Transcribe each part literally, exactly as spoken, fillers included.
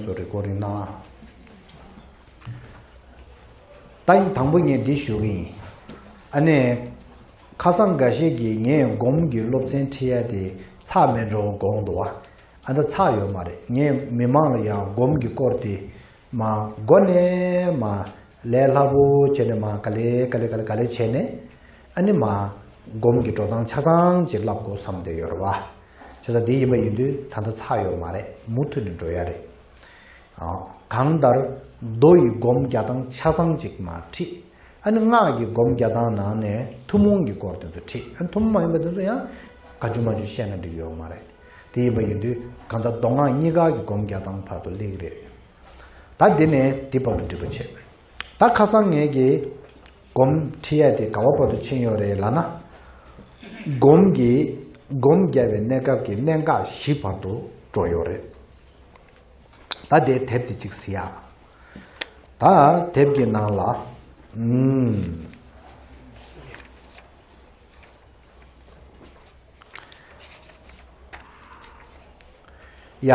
སོ་རེ་ཀོ་རིང་ན། ད་ཡིན་དང་པོ་ངས་འདི་ཞུ་གི་ཡིན། ཨ་ནི། ཁ་སང་འགའ་ཤས་ཀྱིས་ངས་སྒོམ་གྱི་སློབ་ཚན་ཁྲིད་ཡ་དེ་ཚར་མེད་འགྲོ་དགོངས་འདུག་བ། ཨ་ད་ཚར་ཡོད་མ་རེད། ངས་མི་མང་ལ་ཡང་སྒོམ་གྱི་སྐོར་དེ་མ་མགོ་ནས་མ་ལས་སླ་པོ་བྱས་ནས་མ་ག་ལེ་ག་ལེ་ག་ལེ་ག་ལེ་བྱས་ནས། ཨ་ནི་མ་སྒོམ་གྱི་འགྲོ་སྟངས་ཆ་ཚང་ཅིག་བསླབ་དགོས་བསམ་བསྡད་ཡོད་རེད་བ། བྱས་ཙང་འདི་ཡིན་པ་ཡིན་དུས་ད་ལྟ་ཚར་ཡོད་མ་རེད། མུ་མཐུད་ནས་འགྲོ་ཡ་རེད། ཨ། གང་ལྟར་མདོ་ཡི་སྒོམ་རྒྱག་སྟངས་ཆ་ཚང་ཅིག་མ་ཁྲིད། ཨ་ནི་སྔགས་ཀྱི་སྒོམ་རྒྱག་སྟངས་ནང་ནས་ཐུན་མོང་གི་སྐོར་དེ་ཚོ་ཁྲིད། ཨ་ནི་ཐུན་མོང་མ་ཡིན་པ་དེ་ཚོ་ཡང་ག་ཅུ་མ་ཅུ་བཤད་ན་འགྲིག་ཡོད་མ་རེད། དེ་ཡིན་པ་ཡིན་དུས་གང་ལྟར་མདོ་སྔགས་གཉིས་ཀ་གི་སྒོམ་རྒྱག་སྟངས་བར་དུ་སླེབས་ཀྱི་རེད། ད་འདི་ནས་འདི་བར་དུ་འགྲིག་པ་བྱེད། ད་ཁ་སང་ངས་ཀྱིས་སྒོམ་ཁྲིད་ཡ་དེ་ག་བ་བར་དུ་ཕྱིན་ཡོད་རེད་ལབ་ན། སྒོམ་གྱི་སྒོམ་རྒྱག་པའི་གནས་སྐབས་ཀྱི་གནད་འགག་བཞི་བར་དུ་འགྲོ་ཡོད་རེད། ད་དེ་དེབ་དེ་གཅིག་གཟིགས་ཡ། ད་དེབ་ཀྱི་ནང་ལ། ཨུམ། ཡ།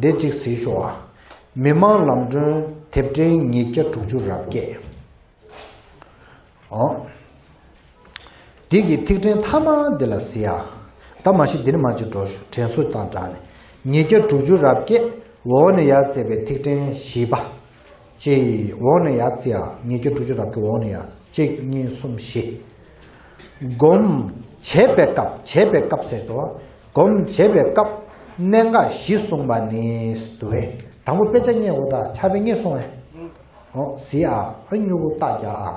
འདི་གཅིག་གཟིགས་ཤོག་ཨ། མི་མང་ལམ་སྒྲོན་དེབ་ཕྲེང་ཉིས་བརྒྱ་དྲུག་ཅུ་རབ་བརྒྱད། ཨོ། འདི་གི་ཐིག་ཕྲེང་མཐའ་མ་འདི་ལ་གཟིགས་ཡ། ད་མ་གཞི་འདི་ནས་མར་ཅིག་འགྲོ་ཞུ། དྲན་གསོ་དང་སྦྲགས་ནས། ཉིས་བརྒྱ་དྲུག་ཅུ་རབ་བརྒྱད། འོག་ནས་ཡར་བརྩིས་པའི་ཐིག་ཕྲེང་བཞི་པ། གཅིག་འོག་ནས་ཡར་བརྩི་ཡ། ཉིས་བརྒྱ་དྲུག་ཅུ་རབ་བརྒྱད་འོག་ནས་ཡར། གཅིག་གཉིས། གསུམ། བཞི། སྒོམ་བྱེད་པའི་སྐབས། བྱེད་པའི་སྐབས་ཟེར་དོ། སྒོམ་བྱེད་པའི་སྐབས་གནད་འགག་བཞི་གསུངས་པ་ནི་འདུག་པས། དང་པོ་དཔེ་ཆ་རྙེད་འོ་ད་ཕྱག་དཔེ་རྙེད་སོང་ངས། ཨོ་གཟིགས་ཨ། ཨ་མྱུ་གུ་རྟགས་རྒྱག་ཨ།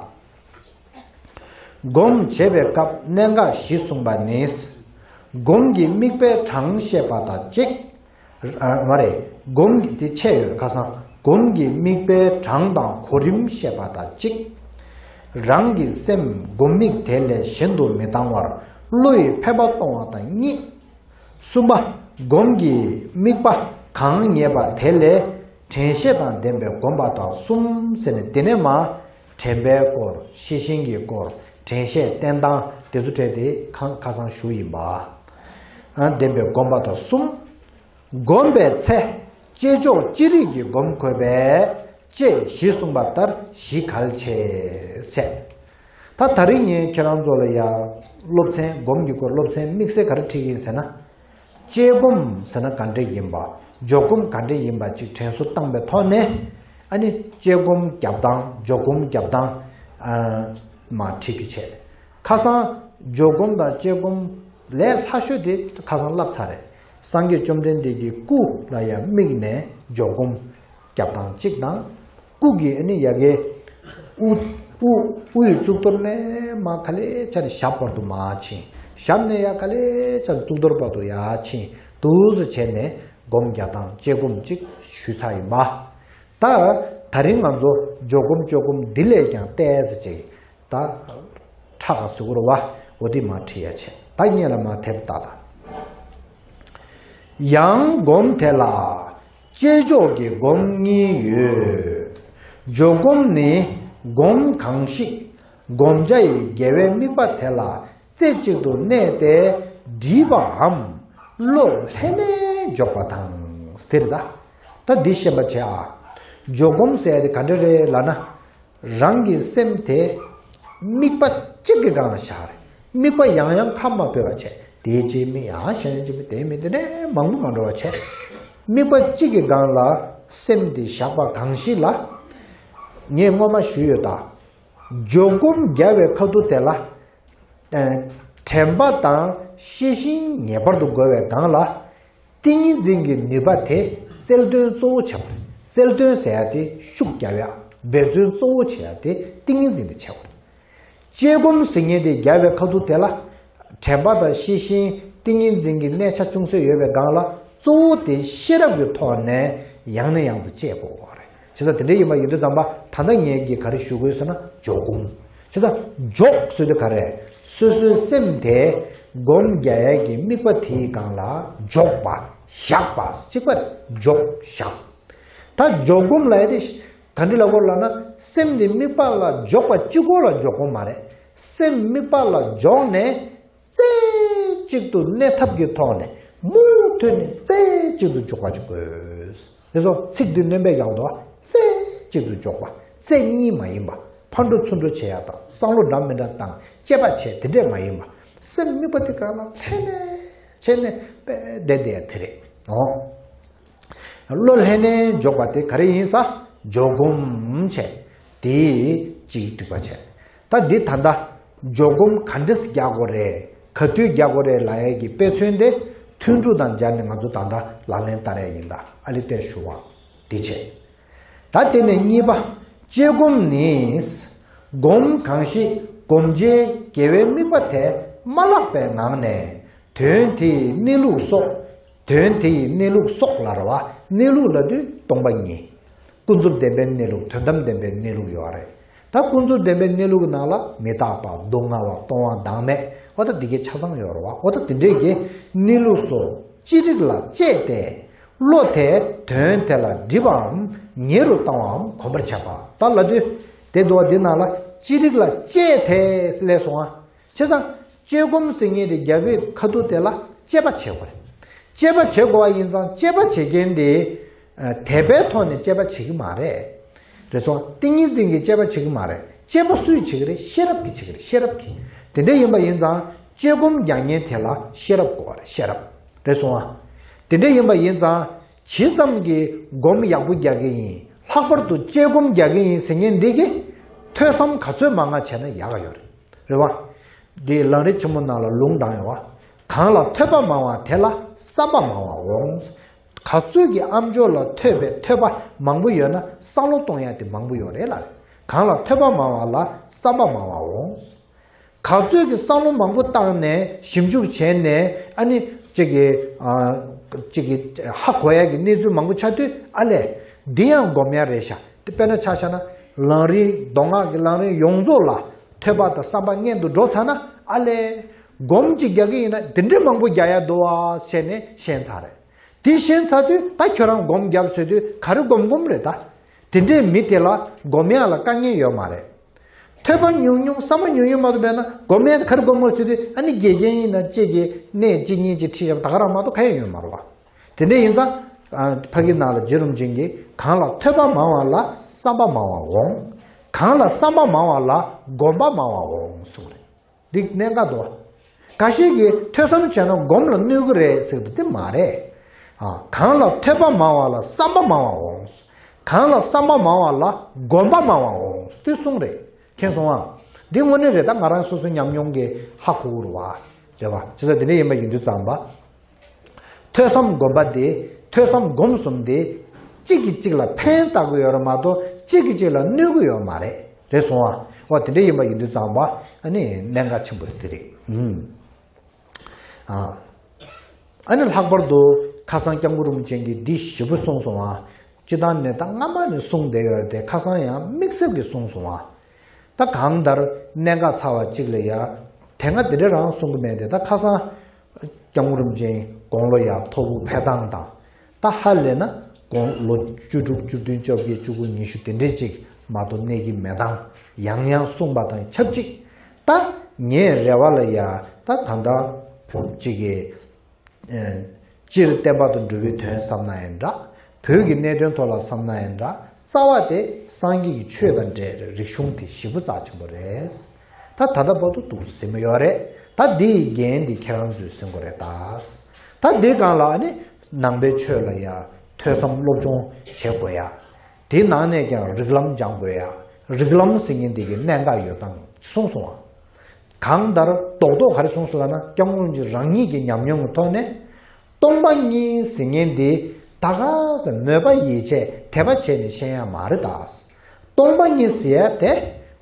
སྒོམ་བྱེད་པའི་སྐབས་གནད་འགག་བཞི་གསུངས་པ་ནི། སྒོམ་གྱི་དམིགས་པའི་གྲངས་བཤད་པ་དང་གཅིག། ཨ་མ་རེད། སྒོམ་གྱི་དེ་ཆད་ཡོད་ཁ་སང་། སྒོམ་གྱི་དམིགས་པའི་གྲངས་དང་གོ་རིམ་བཤད་པ་དང་གཅིག། རང་གི་སེམས་སྒོམ་དམིགས་དེ་ལས་གཞན་དུ་མི་བཏང་བར་བློ་ཡི་འཕེན་པ་གཏོང་བ་དང་གཉིས། གསུམ་པ། སྒོམ་གྱི་དམིགས་པ་གང་རྙེད་པ་དེ་ལས་དྲན་ཤེས་དང་ལྡན་པའི་སྒོམ་པ་དང་གསུམ་ཟེར་ནས། དེ་ནས་མ་དྲན་པའི་སྐོར། ཤེས་བཞིན་གྱི་སྐོར། དྲན་ཤེས་བསྟེན་སྟངས་དེ་ཚོ་བྲིས་ཏེ་ཁ་ཁ་སང་ཞུ་ཡིན་པ། ཨ་ལྡན་པའི་སྒོམ་པ་དང་གསུམ། བསྒོམ་པའི་ཚེ་བསྐྱེད་ཆོག་ཅི་རིགས་ཀྱིས་སྒོམ་དགོས་པས་ཅེས་བཞི་གསུངས་པ་ལྟར་བཞི་གལ་ཆེ་ཟེར། ད་ད་རིང་ངས་ཁྱེད་རང་ཚོ་ལ་ཡ་སློབ་ཚན། སྒོམ་གྱི་སྐོར་སློབ་ཚན་དམིགས་བསལ་ག་རེ་ཁྲིད་ཀྱི་ཡིན་ཟེར་ན། དཔྱད་སྒོམ་ཟེར་ན་ག་འདྲ་ཡིན་པ། འཇོག་སྒོམ་ག་འདྲ་ཡིན་པ་ཅིག་དྲན་གསོ་བཏང་པའི་ཐོག་ནས། ཨ་ནི་དཔྱད་སྒོམ་རྒྱབ་སྟངས། འཇོག་སྒོམ་རྒྱབ་སྟངས་ཨ་མ་ཁྲིད་རྒྱུ་བྱས། ཁ་སང་འཇོག་སྒོམ་དང་དཔྱད་སྒོམ་ལས་སླ་ཤོས་དེ་ཁ་སང་བསླབས་ཚར་རེད། སངས་རྒྱས་བཅོམ་ལྡན་འདས་ཀྱི་སྐུ་ལ་ཡང་དམིགས་ནས་འཇོག་སྒོམ་རྒྱབ་སྟངས་གཅིག་དང་། སྐུ་གི་ཨ་ནི་ཡ་གི་དབུ་དབུ་དབུ་ཡི་གཙུག་ཏོར་ནས་མར་ག་ལེ་བྱས་ནས་ཞབས་བར་དུ་མར་ཕྱིན། ཞབས་ནས་ཡར་ག་ལེ་བྱས་ནས་གཙུག་ཏོར་བར་དུ་ཡར་ཕྱིན། འདུག་སེ་བྱས་ནས་སྒོམ་རྒྱག་སྟངས་དཔྱད་སྒོམ་གཅིག་ཞུས་ཚར་ཡིན་པ། ད་ད་རིང་ང་ཚོ་འཇོག་སྒོམ་དཔྱད་སྒོམ་འདི་ལས་ཀྱང་ཏོག་ཙམ་ཅིག་ད་ཕྲ་ག་ཟེར་དགོས་རེད་བ། འོ་དེ་མར་ཁྲིད་ཡ་བྱས། ད་སྔོན་ལ་མར་དེབ་ལྟ་ད། ཡང་སྒོམ་དེ་ལ་དཔྱད་འཇོག་གི་སྒོམ་གཉིས་ཡོད། འཇོག་སྒོམ་ནི་སྒོམ་གང་ཞིག་བསྒོམ་བྱ་ཡི་དགེ་བའི་དམིགས་པ་དེ་ལ་རྩེ་གཅིག་ཏུ་གནས་ཏེ་བསྒྲིལ་བའམ་བློ་ལྷན་ནེ་འཇོག་པ་དང་། དེ་རེད་ད། ད་འདི་ཤེས་པ་བྱེད་ཨ། འཇོག་སྒོམ་ཟེར་ཡ་དེ་ག་འདྲ་རེད་ལབ་ན། རང་གི་སེམས་དེ་དམིགས་པ་གཅིག་གི་སྒང་ལ་བཞག་རེད། དམིགས་པ་ཡང་ཡང་ཁ་མ་ཕོད་པ་བྱས། དེའི་གཅིག་དམིགས། ཡང་གཞན་གཅིག་དམིགས། དེའི་དམིགས། དེ་འདྲའི་མང་པོ་མ་འགྲོ་བ་བྱས། དམིགས་པ་གཅིག་གི་སྒང་ལ་སེམས་དེ་བཞག་པ་གང་ཞིག་ལ། ངས་སྔོན་མ་ཞུས་ཡོད་ད། འཇོག་སྒོམ་རྒྱབ་པའི་ཁ་ཐུག་དེ་ལ། ཨ་དྲན་པ་དང་ཤེས་བཞིན་ངེས་པར་དུ་དགོས་པའི་སྒང་ལ། ཏིང་ངེ་འཛིན་གྱི་ནུས་པ་དེ་རྩལ་འདོན་གཙོ་བོ་བྱེད་པ་རེད། རྩལ་འདོན་ཟེར་ཡ་དེ་ཤུགས་རྒྱབ་ཡ། འབད་བརྩོན་གཙོ་བོ་བྱེད་ཡ་དེ་ཏིང་ངེ་འཛིན་དེ་བྱེད་པ་རེད། དཔྱད་སྒོམ་ཟེར་མཁན་དེ་རྒྱབ་པའི་ཁ་ཐུག་དེ་ལ། དྲན་པ་དང་ཤེས་བཞིན་ཏིང་ངེ་འཛིན་གྱི་གནས་ཆ་ཅུང་ཟད་ཡོད་པའི་སྒང་ལ། གཙོ་བོ་དེ་ཤེས་རབ་ཀྱི་ཐོག་ནས་ཡང་ནས་ཡང་དུ་དཔྱད་དགོས་པ་རེད། བྱས་ཙང་དེ་འདྲ་ཡིན་པ་ཡིན་དུས་ཙམ་པ། ད་ལྟ་ངས་ཀྱིས་ག་རེ་ཞུ་དགོས་ཟེར་ན་འཇོག་སྒོམ། བྱས་ཙང་འཇོག་ཟེར་དུས་ག་རེ། སོ་སོའི་སེམས་དེ་སྒོམ་རྒྱག་ཡས་ཀྱི་དམིགས་པ་དེའི་སྒང་ལ་འཇོག་པ། བཞག་པ། གཅིག་པ་རེད། འཇོག་བཞག་ད་འཇོག་སྒོམ་ལབ་ཡས་དེ་ག་འདྲ་ལབ་དགོས་ལབ་ན། སེམས་དེ་དམིགས་པ་ལ་འཇོག་པ་གཅིག་པོ་ལ་འཇོག་སྒོམ་མ་རེད། སེམས་དམིགས་པ་ལ་འཇོག་ནས་རྩེ་གཅིག་ཏུ་གནས་ཐབས་ཀྱི་ཐོག་ནས་མུ་མཐུད་ནས་རྩེ་གཅིག་ཏུ་འཇོག་པ་ཅིག་དགོས། དེ་ཚོ་ཚིག་འདི་སྣོན་པས་ཡག་འདུག་རྩེ་གཅིག་ཏུ་འཇོག་པ། རྩེ་གཉིས་མ་ཡིན་པ། ཕར་འགྲོ་ཚུར་འགྲོ་བྱེད་ཡག་དང་བསམ་བློ་འདྲ་མི་འདྲ་བཏང་དཔྱད་པ་བྱེད་དེ་འདྲས་མ་ཡིན་པ། སེམས་དམིགས་པ་དེ་ག་ལ་ལྷན་ནེ་བྱས་ནས་དཔེ་བསྡད་བསྡད་དེ་རེད། ཨོ། བློ་ལྷན་ནེ་འཇོག་པ་དེ་ག་རེ་ཡིན་ས། འཇོག་སྒོམ་བྱས། དེ་གཅིག་འགྲིག་པ་བྱས། ད་འདི་ད་ལྟ་འཇོག་སྒོམ་ག་འདྲས་རྒྱག་དགོས་རེད། ག་དུས་རྒྱག་དགོས་རེད་ལབ་ཡས་ཀྱི་དཔེ་མཚོན་དེ་ཐུན་དྲུག་དང་སྦྱར་ནས་ང་ཚོ་ད་ལྟ་ལག་ལེན་བསྟར་ཡས་ཡིན། ད་ཨ་ལི་བལྟས་ཞུ་བ་འདི་བྱས། ད་དེ་ནས་གཉིས་པ། དཔྱད་སྒོམ་ནི། སྒོམ་གང་ཞིག་སྒོམ་བྱེད་དགེ་བའི་དམིགས་པ་དེ་མ་བརླག་པའི་ངང་ནས་དོན་དེའི་གནས་ལུགས་སོགས། དོན་དེའི་གནས་ལུགས་སོགས་ལ་རེད་བ། གནས་ལུགས་ལབ་དུས་སྟོང་པ་ཉིད། ཀུན་རྫོབ་བདེན་པའི་གནས་ལུགས། དོན་དམ་བདེན་པའི་གནས་ལུགས་ཡོད་རེད། ད་ཀུན་རྫོབ་བདེན་པའི་གནས་ལུགས་ནང་ལ་མི་རྟག་པ། སྡུག་བསྔལ་བ། སྟོང་བ། བདག་མེད། འོ་ད་འདི་གའི་ཆ་ཚང་ཡོད་རེད་བ། འོ་ད་དེ་འདྲས་ཀྱི་གནས་ལུགས་སོགས་ཅི་རིགས་ལ་དཔྱད་དེ། བློ་དེ་དོན་དེ་ལ་སྒྲིབ་པའམ་ཉེ་རུ་བཏང་བའམ་གོམས་པར་བྱེད་པ། ད་ལབ་དུས་དེ་འདུག་བ། འདི་ནང་ལ་ཅི་རིགས་ལ་དཔྱད་དེ་ལས་སོང་ང་། བྱས་ཙང་དཔྱད་སྒོམ་ཟེར་མཁན་དེ་རྒྱལ་པོའི་ཁ་ཐུག་དེ་ལ་དཔྱད་པ་བྱེད་དགོས་རེད། དཔྱད་པ་བྱེད་དགོས་པ་ཡིན་ཙང་དཔྱད་པ་བྱེད་མཁན་དེ། ཨ། དད་པའི་ཐོག་ནས་དཔྱད་པ་བྱེད་ཀྱི་མ་རེད། རེད་སོང་། ཏིང་ངེ་འཛིན་གྱི་དཔྱད་པ་བྱེད་ཀྱི་མ་རེད། དཔྱད་པ་སུས་བྱེད་ཀྱི་རེད། ཤེས་རབ་ཀྱིས་བྱེད་ཀྱི་རེད། ཤེས་རབ་ཀྱིས། དེ་འདྲ་ཡིན་པ་ཡིན་ཙང་དཔྱད་སྒོམ་རྒྱག་མཁན་དེ་ལ་ཤེས་རབ་དགོས་པ་རེད། ཤེས་རབ། རེད་སོང་ང་། དེ་འདྲ་ཡིན་པ་ཡིན་ཙང་ཇི་ཙམ་གྱིས་སྒོམ་ཡག་པོ་རྒྱག་གི་ཡིན། ལྷག་པར་དུ་དཔྱད་སྒོམ་རྒྱག་གི་ཡིན་ཟེར་མཁན་འདི་གིས་ཐོས་བསམ་ག་ཚོད་མང་ང་བྱས་ན་ཡག་ག་ཡོད་རེད། རེད་བ། འདི་ལམ་རིམ་ཆེན་མོ་ནང་ལ་ལུང་དྲངས་ཡོད་བ། གང་ལ་ཐོས་པ་མང་བ་དེ་ལ་བསམ་པ་མང་བ་འོང་། ག་ཚོད་ཀྱི་ཨ་མཆོག་ལ་ཐོས་པའི་ཐོས་པ་མང་པོ་ཡོད་ན་བསམ་བློ་གཏོང་ཡ་དེ་མང་པོ་ཡོད་རེད་ལ། གང་ལ་ཐོས་པ་མང་བ་ལ་བསམ་པ་མང་བ་འོང་། ག་ཚོད་ཀྱི་བསམ་བློ་མང་པོ་བཏང་ནས་ཞིབ་འཇུག་བྱས་ནས། ཨ་ནི་གཅིག་གི། ཨ། གཅིག་གི་ཧ་གོ་ཡ་གི་གནས་ཚུལ་མང་པོ་ཆགས་དུས། ཨ་ལས། འདི་ཡང་སྒོམ་ཡ་རེད་ཤག་དེ་དཔེར་ན་ཆ་བཞག་ན། ལམ་རིམ། མདོ་སྔགས་ཀྱི་ལམ་རིམ་ཡོངས་རྫོགས་ལ་ཐོས་པ་དང་བསམ་པ་མངོན་དུ་འགྲོ་ཚར་ན། ཨ་ལས། སྒོམ་གཅིག་རྒྱག་གི་ཡིན་ན་འདི་འདྲའི་མང་པོ་རྒྱག་ཡ་འདུག་བ་ཟེར་ནས་ཤེས་ཚར་རེད། དེ་ཤེས་ཚར་དུས་ད་ཁྱོད་རང་སྒོམ་རྒྱབ་ཟེར་དུས་ག་རེ་སྒོམ་སྒོམ་རེད་ད། དེ་འདྲའི་མི་དེ་ལ་སྒོམ་ཡག་ལ་དཀའ་ངལ་ཡོད་མ་རེད། ཐོས་པ་ཉུང་ཉུང་བསམ་པ་ཉུང་ཉུང་མ་གཏོགས་མེད་ན། སྒོམ་ཡག་ག་རེ་སྒོམ་དགོས་ཟེར་དུས། ཨ་ནི་དགེ་རྒན་ཡིན་ན་གཅིག་གིས་གནས་གཅིག་གཉིས་ཅིག་ཁྲིད་བཞག་ད་ག་རང་མ་གཏོགས་གང་ཡང་ཡོད་མ་རེད་བ། དེ་འདྲ་ཡིན་ཙང་། ཨ། ཕ་གི་ནང་ལ་རྗེ་རིན་པོ་ཆེ་གིས། གང་ལ་ཐོས་པ་མང་བ་ལ་བསམ་པ་མང་བ་འོང་། གང་ལ་བསམ་པ་མང་བ་ལ་སྒོམ་པ་མང་བ་འོང་གསུངས་རེད། འདི་གནད་འགག་འདུག་བ། འགའ་ཞིག་གིས་ཐོས་བསམ་བྱས་ན་སྒོམ་ལ་གནོད་གི་རེད་ཟེར་གི་འདུག་དེ་མ་རེད། ཨ། གང་ལ་ཐོས་པ་མང་བ་ལ་བསམ་པ་མང་བ་འོང་། གང་ལ་བསམ་པ་མང་བ་ལ་སྒོམ་པ་མང་བ་འོང་། དེ་གསུངས་རེད། མཁྱེན་སོང་ཨ། འདི་དངོས་གནས་རེད། ད་ང་རང་སོ་སོའི་ཉམས་མྱོང་གིས་ཧ་གོ་གི་རེད་བ། རེད་བ། བྱས་ཙང་དེ་འདྲ་ཡིན་པ་ཡིན་དུས་ཙམ་པ། ཐོས་བསམ་སྒོམ་པ་དེ། ཐོས་བསམ་སྒོམ་གསུམ་དེ། གཅིག་གིས་གཅིག་ལ་ཕན་བཏགས་ཀྱི་ཡོད་རེད་མ་གཏོགས་གཅིག་གིས་གཅིག་ལ་གནོད་ཀྱི་ཡོད་མ་རེད། རེད་སོང་ཨ། འོ་དེ་འདྲ་ཡིན་པ་ཡིན་དུས་ཙམ་པ། ཨ་ནི་གནད་འགག་ཆེན་པོ་དེ་རེད། ཨུམ། ཨ། ཨ་ནི་ལྷག་པར་དུ་ཁ་སང་སྐྱབས་མགོན་རིན་པོ་ཆེ་གིས་འདི་ཞིབ་པོ་གསུངས་སོང་ཨ། སྤྱིར་བཏང་ནས་ད་སྔ་མ་ནས་གསུངས་བསྡད་ཡོད་རེད་དེ། ཁ་སང་ཡང་དམིགས་བསལ་གྱིས་གསུངས་སོང་ཨ། ད་གང་ལྟར་གནད་འགག་ཚ་བ་གཅིག་ལ་ཡ། དེ་སྔ་དེ་འདྲ་རང་གསུང་གི་མེད་དེ། ད་ཁ་སང་སྐྱབས་མགོན་རིན་པོ་ཆེ་དགུང་ལོ་ཡར་མཐོ་པོ་ཕེབས་སྟངས་དང་། ད་ཧ་ལས་ན་དགུང་ལོ་བཅུ་དྲུག་བཅུ་བདུན་བཅོ་བརྒྱད་བཅུ་དགུ་ཉི་ཤུ་དེ་འདྲའི་ཅིག་མ་གཏོགས་གནས་ཀྱི་མེད་སྟངས་ཡང་ཡང་གསུངས་པ་དང་ཆབས་ཅིག་ད་ངའི་རེ་བ་ལ་ཡ། ད་གང་ལྟར་ཅིག་གི། ཨ། སྤྱིར་བསྟན་པ་དང་འགྲོ་བའི་དོན་བསམ་ན་ཡང་འདྲ། བོད་ཀྱི་གནད་དོན་ཐོག་ལ་བསམ་ན་ཡང་འདྲ། རྩ་བ་དེ་སངས་རྒྱས་ཀྱི་ཆོས་དང་འབྲེལ་རིག་གཞུང་དེ་ཞེ་པོ་རྩ་ཆེན་པོ་རེད། ད་ད་ལྟ་བར་དུ་འདུག་ཟིན་མི་ཡོད་རེད། ད་འདི་ཡི་འགན་འདི་ཁྱེད་རང་ཚོས་ཟིན་དགོས་རེད་ད། ད་འདི་སྒང་ལ་ནི་ནང་པའི་ཆོས་ལ་ཡ་ཐོས་བསམ་སློབ་སྦྱོང་བྱེད་དགོས་ཡ། དེའི་ནང་ནས་ཀྱང་རིགས་ལམ་སྦྱང་དགོས་ཡ། རིགས་ལམ་ཟེར་མཁན་འདི་གི་གནད་འགག་ཡོད་སྟངས་གསུངས་སོང་བ། གང་ལྟར་རྡོག་རྡོག་ག་རེ་གསུངས་སོང་ལབ་ན། སྐྱབས་མགོན་གྱིས་རང་ཉིད་ཀྱི་ཉམས་མྱོང་གི་ཐོག་ནས། སྟོང་པ་ཉིད་ཟེར་མཁན་འདི་ད་ག་ས་མོས་པ་ཡིད་ཆེས་དད་པ་བྱས་ནས་ཤེས་ཡ་མ་རེད་ད། སྟོང་པ་ཉིད་ཟེར་ཡ་དེ།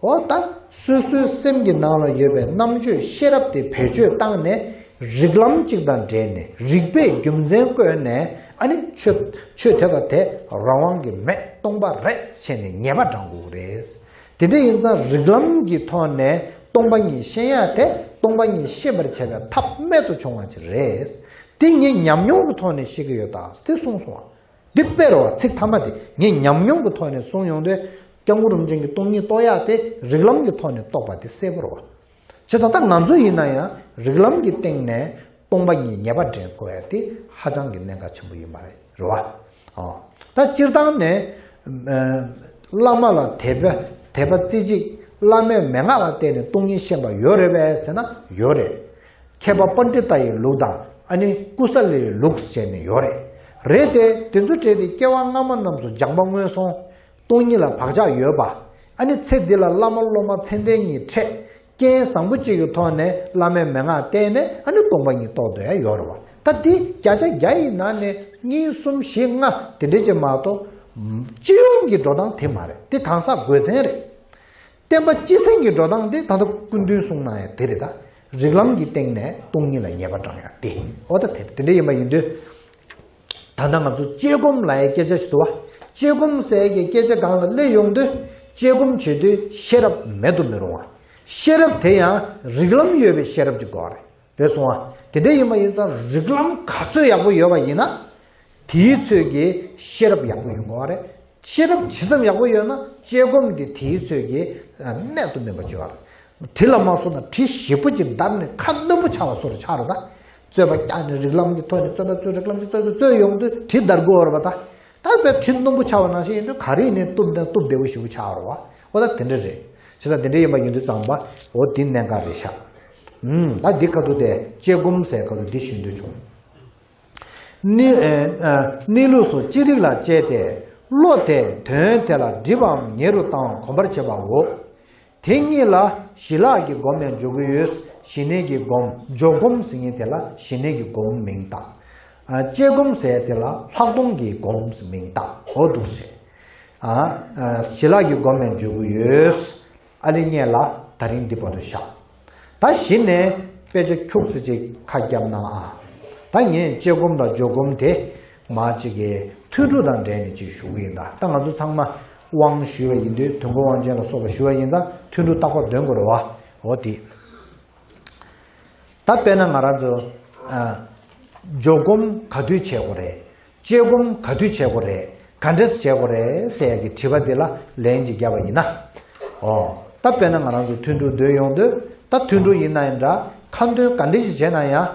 འོ་ད་སོ་སོའི་སེམས་ཀྱི་ནང་ལ་ཡོད་པའི་རྣམ་དཔྱོད་ཤེས་རབ་དེ་བེད་སྤྱོད་བཏང་ནས། རིགས་ལམ་གཅིག་དང་འབྲེལ་ནས། རིགས་པས་རྒྱུ་མཚན་བཀོད་ནས། ཨ་ནི་ཆོས་ཆོས་དེ་དང་དེ་རང་དབང་གིས་མེད། སྟོང་པ་རེད་ཟེར་ནས་ངེས་པ་དྲང་དགོས་ཀྱི་རེད། དེ་འདྲ་ཡིན་ཙང་རིགས་ལམ་གྱི་ཐོག་ནས་སྟོང་པ་ཉིད་ཤེས་ཡ་དེ། སྟོང་པ་ཉིད་ཤེས་པར་བྱ་བའི་ཐབས་རྨད་དུ་བྱུང་བ་ཅིག་རེད། དེ་ངས་ཉམས་མྱོང་གི་ཐོག་ནས་ཤེས་ཀྱི་ཡོད་ད་དེ་གསུངས་སོང་བ། འདི་དཔེ་རེད་བ། ཚིག་ཐ་མ་དེ་ངས་ཉམས་མྱོང་གི་ཐོག་ནས་གསུངས་ཡོང་དུས། སྐྱབས་མགོན་རིན་པོ་ཆེ་གིས་སྟོང་ཉིད་རྟོགས་ཡག་དེ་རིགས་ལམ་གྱི་ཐོག་ནས་རྟོགས་པ་དེ་གསལ་པོ་རེད་བ། བྱས་ཙང་ད་ང་ཚོ་ཡིན་ན་ཡང་རིགས་ལམ་གྱི་སྟེང་ནས་སྟོང་པ་ཉིད་ངེས་པ་འདྲེན་དགོས་ཡ་དེ་ཧ་ཅང་གི་གནད་འགག་ཆེན་པོ་ཡིན་པ་རེད། རེད་བ། ཨོ། ད་སྤྱིར་བཏང་ནས་ཨ་བླ་མ་ལ་དད་པ་དད་པ་རྩེ་གཅིག་བླ་མའི་མན་ངག་ལ་བརྟེན་ནས་སྟོང་ཉིད་ཤེས་པ་ཡོད་རེད་པས་ཟེར་ན་ཡོད་རེད། མཁས་པ་པཎྜི་ཏ་ཡི་ལུགས་དང་ཨ་ནི་ཀུ་ས་ལི་ཡི་ལུགས་བྱས་ནས་ཡོད་རེད། རེད་དེ་དེ་ཚོ་གྲས་དེ་སྐྱེ་བ་སྔ་མ་རྣམས་སུ་སྦྱངས་པ་སྔོན་སོང་། སྟོང་ཉིད་ལ་བག་ཆགས་ཡོད་པ། ཨ་ནི་ཚེ་འདི་ལ་བླ་མ་སློབ་མ་མཚན་ལྡན་གཉིས་འཕྲད། རྐྱེན་བཟང་པོ་གཅིག་གི་ཐོག་ནས་བླ་མའི་མན་ངག་བསྟེན་ནས་ཨ་ནི་སྟོང་པ་ཉིད་རྟོགས་འདོད་ཡ་ཡོད་རེད་བ། ད་འདི་བརྒྱ་ཆ་བརྒྱ་ཡི་ནང་ནས་གཉིས་གསུམ་བཞི་ལྔ་དེ་འདྲ་ཅིག་མ་གཏོགས། སྤྱི་ཡོངས་ཀྱི་འགྲོ་སྟངས་དེ་མ་རེད། དེ་གང་ཟག་དགོས་མཚན་རེད། བསྟན་པ་སྤྱི་སེང་གི་འགྲོ་སྟངས་དེ་ད་ལྟ་སྐུ་མདུན་གསུངས་གནང་ཡ་དེ་རེད། ད་རིགས་ལམ་གྱི་སྟེང་ནས་སྟོང་ཉིད་ལ་ངེས་པ་དྲངས་ཡ་དེ། འོ་ད་དེ་དེ་འདྲ་ཡིན་པ་ཡིན་དུས། ད་ལྟ་ང་ཚོ་དཔྱད་སྒོམ་ལབ་ཡའི་སྐད་ཆ་ཞིག་འདུག་བ། དཔྱད་སྒོམ་ཟེར་ཡ་གི་སྐད་ཆ་སྒང་ལ་སླེབས་ཡོང་དུས་དཔྱད་སྒོམ་བྱེད་དུས་ཤེས་རབ་མེད་དུ་མི་རུང་བ། ཤེས་རབ་དེ་ཡང་རིགས་ལམ་ཡོད་པའི་ཤེས་རབ་ཅིག་དགོས་རེད། རེད་སོང་བ། དེ་འདྲ་ཡིན་པ་ཡིན་ཙང་རིགས་ལམ་ག་ཚོད་ཡག་པོ་ཡོད་པ་ཡིན་ན། དེའི་ཚོད་ཀྱི་ཤེས་རབ་ཡག་པོ་ཡོང་དགོས་རེད། ཤེས་རབ་ཇི་ཙམ་ཡག་པོ་ཡོད་ན་དཔྱད་སྒོམ་འདི་དེའི་ཚོད་ཀྱི་གནད་དུ་སྨིན་པ་བྱེད་པ་རེད། གྲི་ལ་མ་སོང་ན་གྲི་ཞིབ་པོ་ཅིག་བརྡར་ནས་ཁ་རྣོན་པོ་ཆགས་པ་བཟོ་རུ་ཆགས་རེད་ད། རྩོད་པ་རྒྱག་ནས་རིགས་ལམ་གྱི་ཐོག་ནས་རྩོད་ན་རྩོད། རིགས་ལམ་གྱི་རྩོད་ན་རྩོད་ཡོང་དུས་གྲི་བརྡར་དགོས་རེད་པ་ད། ད་དཔེ་གྲི་རྣོན་པོ་ཆགས་པ་ནང་བཞིན་ཡིན་དུས་ག་རེ་ཡིན་ནའི་གཏུབ་ནས་གཏུབ་བདེ་པོ་ཞེ་པོ་ཆགས་རེད་བ། འོ་ད་དེ་འདྲ་རེད། བྱས་ཙང་དེ་འདྲ་ཡིན་པ་ཡིན་དུས་ཙམ་པ་འོ་འདི་གནད་འགག་རེད་ཤག་ཨུམ། ད་འདི་ཁ་ཐུག་དེ་དཔྱད་སྒོམ་ཟེར་ཁ་ཐུག་འདི་ཞུ་འདོད་བྱུང་། གནས་ཨ་གནས་ལུགས་སོགས་ཅི་རིགས་ལ་དཔྱད་དེ། བློ་དེས་དོན་དེ་ལ་སྒྲིབ་པའམ་ཉེ་རུ་བཏང་བ་གོམས་པར་བྱེད་པའོ། དེ་གཉིས་ལ་ཞི་ལྷག་གི་སྒོམ་ཡང་འཇོག་གི་ཡོད། ཞི་གནས་ཀྱི་སྒོམ། འཇོག་སྒོམ་ཟེར་མཁན་དེ་ལ་ཞི་གནས་ཀྱི་སྒོམ་མིང་བཏགས། ཨ་དཔྱད་སྒོམ་ཟེར་དེ་ལ་ལྷག་མཐོང་གི་སྒོམ་མིང་བཏགས། འོ་འདུག་སེ། ཨ་ཨ་ཞི་ལྷག་གི་སྒོམ་ཡང་འཇོག་གི་ཡོད། ཨ་ནི་སྔོན་ལ་ད་རིང་འདི་བར་དུ་བཞག་ད་གཞི་ནས་དཔེ་ཆ་ཁྱུག་ཙམ་ཅིག་ཁ་བརྒྱབ་ན་ཨ། ད་ངས་དཔྱད་སྒོམ་དང་འཇོག་སྒོམ་དེ་མ་གཅིག་གི་ཐུན་དྲུག་དང་འབྲེལ་ནས་ཅིག་ཞུ་གི་ཡིན། ད་ད་ང་ཚོ་ཚང་མ་དབང་ཞུས་པ་ཡིན་དུས་དོན་གོ་དབང་ཆེན་ལ་སོགས་པ་ཞུ་བ་ཡིན་ད་ཐུན་དྲུག་རྟག་པར་འདོན་དགོས་རེད་བ། འོ་དེ། ད་དཔེར་ན་ང་རང་ཚོ་ཨ་འཇོག་སྒོམ་ག་དུས་བྱེད་དགོས་རེད། དཔྱད་སྒོམ་ག་དུས་བྱེད་དགོས་རེད། ག་འདྲས་བྱེད་དགོས་རེད་ཟེར་ཡ་གི་དྲི་བ་འདི་ལ་ལན་ཅིག་བརྒྱབ་པ་ཡིན་ན། ཨོ། ད་དཔེར་ན་ང་རང་ཚོ་ཐུན་དྲུག་འདོན་ཡོང་དུས་ད་ཐུན་དྲུག་ཡིན་ན་ཡང་འདྲ་ཁ་འདོན་ག་འདྲས་ཞིག་བྱས་ན་ཡང་།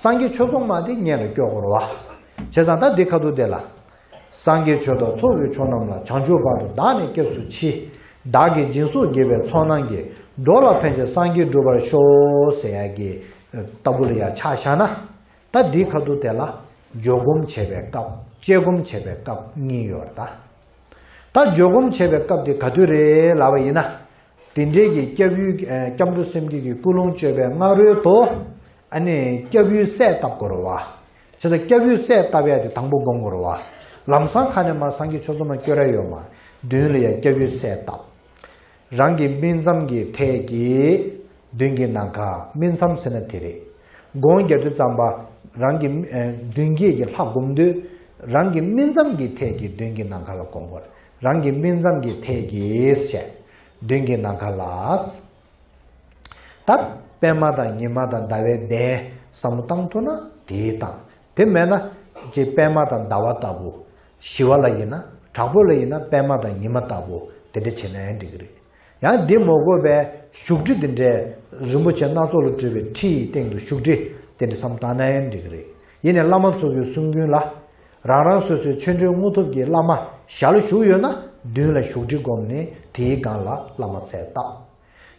སངས་རྒྱས་ཆོས་ཚོགས་མ་དེ་སྔོན་ལ་སྐྱོར་དགོས་རེད་བ། བྱས་ཙང་ད་འདི་ཁ་ཐུག་དེ་ལ། སངས་རྒྱས་ཆོས་དང་ཚོགས་ཀྱི་མཆོག་རྣམས་ལ། བྱང་ཆུབ་བར་དུ་བདག་ནི་སྐྱབས་སུ་མཆི། བདག་གིས་སྦྱིན་སོགས་བགྱིས་པའི་ཚོགས་རྣམས་ཀྱིས། འགྲོ་ལ་ཕན་ཕྱིར་སངས་རྒྱས་འགྲུབ་པར་ཤོག་ཟེར་ཡ་གི་ལྟ་བུ་ལ་ཡ་ཆ་བཞག་ན། ད་འདིའི་ཁ་ཐུག་དེ་ལ་འཇོག་སྒོམ་བྱེད་པའི་སྐབས་དཔྱད་སྒོམ་བྱེད་པའི་སྐབས་གཉིས་ཡོད་རེད་ད། ད་འཇོག་སྒོམ་བྱེད་པའི་སྐབས་དེ་ག་དུས་རེད་ལབ་པ་ཡིན་ན། དེ་འདྲའི་གི་སྐྱབས་ཡུལ་ཨ་སྐྱབས་འགྲོ་སེམས་བསྐྱེད་ཀྱི་ཀུན་སློང་བཅོས་པའི་སྔ་རོལ་དུ། ཨ་ནི་སྐྱབས་ཡུལ་གསལ་བཏབ་དགོས་རེད་བ། བྱས་ཙང་སྐྱབས་ཡུལ་གསལ་བཏབ་ཡ་དེ་དང་པོ་སྒོམ་དགོས་རེད་བ། ལམ་སང་ཁ་ནས་མར་སངས་རྒྱས་ཆོས་ཚོགས་མ་སྐྱོར་ཡ་ཡོད་མ། མདུན་ལ་ཡ་སྐྱབས་ཡུལ་གསལ་བཏབ། རང་གི་སྨིན་མཚམས་ཀྱི་ཐད་ཀྱི་མདུན་གྱི་ནམ་མཁའ། སྨིན་མཚམས་ཟེར་ན་དེ་རེད། སྒོམ་རྒྱག་དུས་ཙམ་པ་རང་གི་ཨ་མདུན་བསྐྱེད་ཀྱི་ལྷ་སྒོམ་དུས་རང་གི་སྨིན་མཚམས་ཀྱི་ཐད་ཀྱི་མདུན་གྱི་ནམ་མཁའ་ལ་སྒོམ་དགོས། རང་གི་སྨིན་མཚམས་ཀྱི་ཐད་ཀྱི་ཞེས་མདུན་གྱི་ནམ་མཁའ་ལ། ད་པད་མ་དང་ཉི་མ་དང་ཟླ་བའི་གདན་བསམ་བློ་བཏང་ཐུབ་ན་དེའི་བཏང་། དེ་མེད་ན་ཅིག་པད་མ་དང་ཟླ་བ་ལྟ་བུ། ཞི་བ་ལ་ཡིན་ན་དྲག་པོ་ལ་ཡིན་ན་པད་མ་དང་ཉི་མ་ལྟ་བུ་དེ་འདྲ་བྱས་ན་ཡང་འགྲིག་གི་རེད། ཡང་འདི་མ་དགོས་པའི་བཞུགས་ཁྲི་འདི་འདྲའི་རིན་པོ་ཆེ་སྣ་ཚོགས་ལས་གྲུབ་པའི་ཁྲི་ཡི་སྟེང་དུ་བཞུགས་ཁྲི་དེ་འདྲ་བསམ་བཏང་ན་ཡང་འགྲིག་གི་རེད། ཡིན་ནའི་བླ་མ་ཚོ་གི་གསུང་རྒྱུན་ལ། རང་རང་སོ་སོའི་ཆོ་འཕྲུལ་དངོས་ཐོབ་ཀྱི་བླ་མ་ཞལ་བཞུགས་ཡོད་ན་མདུན་ལ་བཞུགས་ཁྲི་བསྒོམས་ནས་དེའི་སྒང་ལ་བླ་མ་གསལ་བཏབ།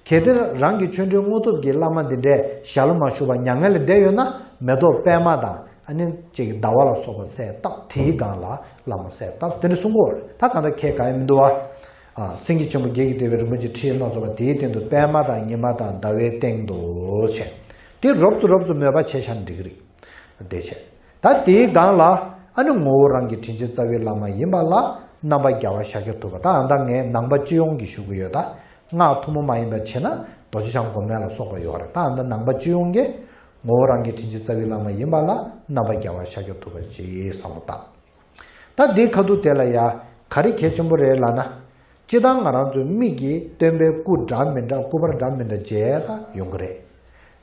གལ་ཏེ་རང་གི་ཆོ་འཕྲུལ་དངོས་ཐོབ་ཀྱི་བླ་མ་འདི་འདྲས་ཞལ་མ་བཞུགས་པར་མྱ་ངན་ལས་འདས་ཡོད་ན་མེ་ཏོག་པད་མ་དང་ཨ་ནི་ཅིག་ཟླ་བ་ལ་སོགས་པ་གསལ་བཏབ་དེའི་སྒང་ལ་བླ་མ་གསལ་བཏབ་དེ་འདྲ་གསུང་གི་ཡོད་རེད། ད་གང་ལྟར་ཁྱད་གང་ཡང་མི་འདུག་བ། ཨ་སེང་གེ་ཆེན་པོ་བརྒྱད་ཀྱིས་བཏེགས་པའི་རིན་པོ་ཆེ་ཁྲི་སྣ་ཚོགས་པ་དེའི་སྟེང་དུ་པད་མ་དང་ཉི་མ་དང་ཟླ་བའི་སྟེང་དུ་བྱས། དེ་རོབ་ཙམ་རོབ་ཙམ་མོས་པ་བྱས་བཞག་ན་འགྲིག་གི་རེད། དེ་བྱས། ད་དེའི་སྒང་ལ་ཨ་ནི་ངོ་བོ་རང་གི་དྲིན་ཅན་རྩ་བའི་བླ་མ་ཡིན་པ་ལ་རྣམ་པ་རྒྱལ་བ་ཤཱཀྱ་ཐུབ་པ། ད་ཨ་ད་ངས་ནང་པ་སྤྱི་ཡོངས་ཀྱི་ཞུ་གི་ཡོད། ད་སྔགས་ཐུན་མོང་མ་ཡིན་པ་བྱས་ན་རྡོ་རྗེ་འཆང་སྒོམ་ལྔ་ལ་སོགས་པ་ཡོད་རེད། ད་ཨ་ད་ནང་པ་སྤྱི་ཡོངས་ཀྱི་ངོ་བོ་རང་གི་དྲིན་ཅན་རྩ་བའི་བླ་མ་ཡིན་པ་ལ་རྣམ་པ་རྒྱལ་བ་ཤཱཀྱ་ཐུབ་པ་ཞེས་བསམ་བློ་བཏང་། ད་འདིའི་ཁ་ཐུག་དེ་ལ་ཡ་ག་རེ་གལ་ཆེན་པོ་རེད་ལབ་ན། སྤྱིར་བཏང་ང་རང་ཚོའི་མིག་གིས་སྟོན་པའི་སྐུ་འདྲ་མི་འདྲ་སྐུ་པར་འདྲ་མི་འདྲ་མཇལ་ད་ཡོང་གི་རེད།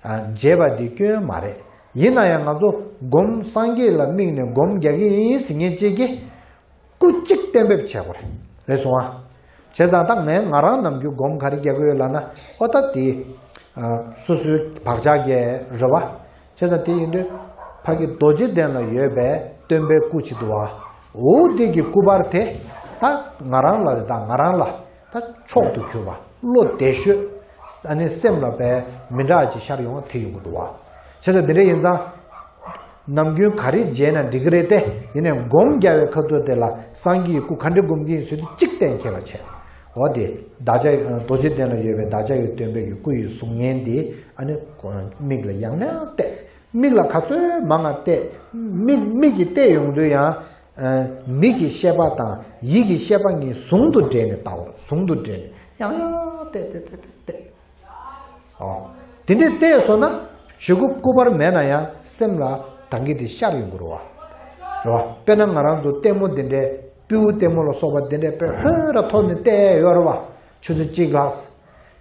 ཨ་མཇལ་བ་འདི་སྐྱོན་མ་རེད། ཡིན་ན་ཡང་ང་ཚོ་སྒོམ་སངས་རྒྱས་ལ་དམིགས་ནས་སྒོམ་རྒྱག་གི་ཡིན་ཟེར་མཁན་གཅིག་གིས་སྐུ་གཅིག་གཏན་འབེབས་བྱེད་དགོས་རེད། རེད་སོང་ཨ། བྱས་ཙང་ད་ངས་ང་རང་ནམ་རྒྱུན་སྒོམ་ག་རེ་རྒྱག་གི་ཡོད་ལབ་ན་ཨོ་ད་དེ། ཨ་སོ་སོའི་བག་ཆགས་ཀྱི་རེད་བ། བྱས་ཙང་དེ་ཡིན་དུས་ཕ་གི་རྡོ་རྗེ་གདན་ལ་ཡོད་པའི་སྟོན་པའི་སྐུ་ཅིག་འདུག་བ། འོ་དེ་གི་སྐུ་པར་དེ་ད་ང་རང་ལ་རེད། ད་ང་རང་ལ་ད་མཆོག་ཏུ་གྱུར་པ་བློ་བདེ་ཤོས། ཨ་ནི་སེམས་ལ་བས་མི་འདྲ་ཅིག་ཤར་ཡོང་བ་དེ་ཡོང་གི་འདུག་བ། བྱས་ཙང་དེ་འདྲ་ཡིན་ཙང་། ནམ་རྒྱུན་ག་རེ་བརྗེད་ན་འགྲིག་གི་རེད་དེ། ཡིན་ནའི་སྒོམ་རྒྱག་པའི་ཁ་ཐུག་དེ་ལ་སངས་རྒྱས་ཀྱི་སྐུ་ག་འདྲ་སྒོམ་གྱི་ཡིན་ཟེར་དུས་གཅིག་གཏན་འཁེལ་བ་བྱས། འོ་དེ་བདག་ཅག་རྡོ་རྗེ་གདན་ལ་ཡོད་པའི་བདག་ཅག་གི་སྟོན་པའི་གི་སྐུ་ཡི་གཟུགས་བརྙན་དེ་ཨ་ནི་མིག་ལ་ཡང་ནས་བལྟས། མིག་ལ་ག་ཚོད་མང་ང་བལྟས། མིག་མིག་གིས་བལྟས་ཡོང་དུས་ཡང་། མིག་གི་ཤེས་པ་དང་ཡིད་ཀྱི་ཤེས་པ་གཉིས་ཟུང་དུ་འབྲེལ་ནས་ལྟའོ། ཟུང་དུ་འབྲེལ་ནས་ཡང་ཡང་བལྟས་བལྟས་བལྟས་བལྟས་བལྟས། ཨོ། དེ་འདྲའི་བལྟས་སོང་ན་གཞུག་གུ་སྐུ་པར་མེད་ན་ཡང་སེམས་ལ་ད་གིན་དེ་ཤར་ཡོང་གི་རེད་བ། རེད་བ། དཔེར་ན་ང་རང་ཚོ་ལྟད་མོ་འདི་འདྲའི་སྤྲེའུ་ལྟད་མོ་ལ་སོགས་པ་འདི་འདྲའི་དཔེ་ཧོན་ར་ཐོབ་ནས་བལྟས་ཡོད་རེད་བ། ཆུ་ཚོད་གཅིག་ལྷག་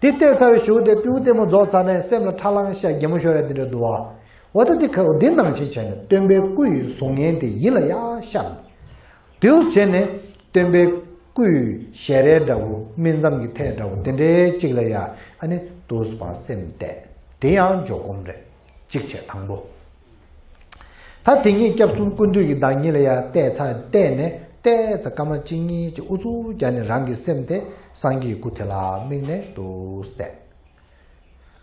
དེ་བལྟས་ཚར་བའི་གཞུག་དེ་སྤྲེའུ་ལྟད་མོ་རྫོགས་ཚར་ནས་སེམས་ལ་ཁྲ་ལང་ཤ་གད་མོ་ཤོར་ཡ་འདི་འདྲ་འདུག་བ། འོ་ད་འདི་ཁ་འོ་འདི་ནང་བཞིན་བྱས་ནས་སྟོན་པའི་སྐུ་ཡི་གཟུགས་བརྙན་དེ་ཡིད་ལ་ཡར་ཤར་ནས། དེའུ་བྱས་ནས་སྟོན་པའི་སྐུ་ཡི་ཞལ་རས་འདྲ་བོ་སྨིན་མཚམས་ཀྱི་ཐད་འདྲ་བོ་དེ་འདྲའི་གཅིག་ལ་ཡ་ཨ་ནི་དུས་སུ་བ་སེམས་གཏད། དེ་ཡང་འཇོག་སྒོམ་རེད། གཅིག་བྱས་དང་པོ། ད་དེ་ཉིད་སྐྱབས་གསུམ་ཀུན་འདུས་ཀྱི་བདག་ཉིད་ལ་ཡང་བལྟས་ཚར་བལྟས་ནས་བལྟས་ཚར་སྐར་མ་གཅིག་གཉིས་ཀྱི་ཨུ་ཚུགས་བརྒྱབ་ནས་རང་གི་སེམས་དེ་སངས་རྒྱས་ཀྱི་སྐུ་དེ་ལ་དམིགས་ནས་འདུག་བལྟས།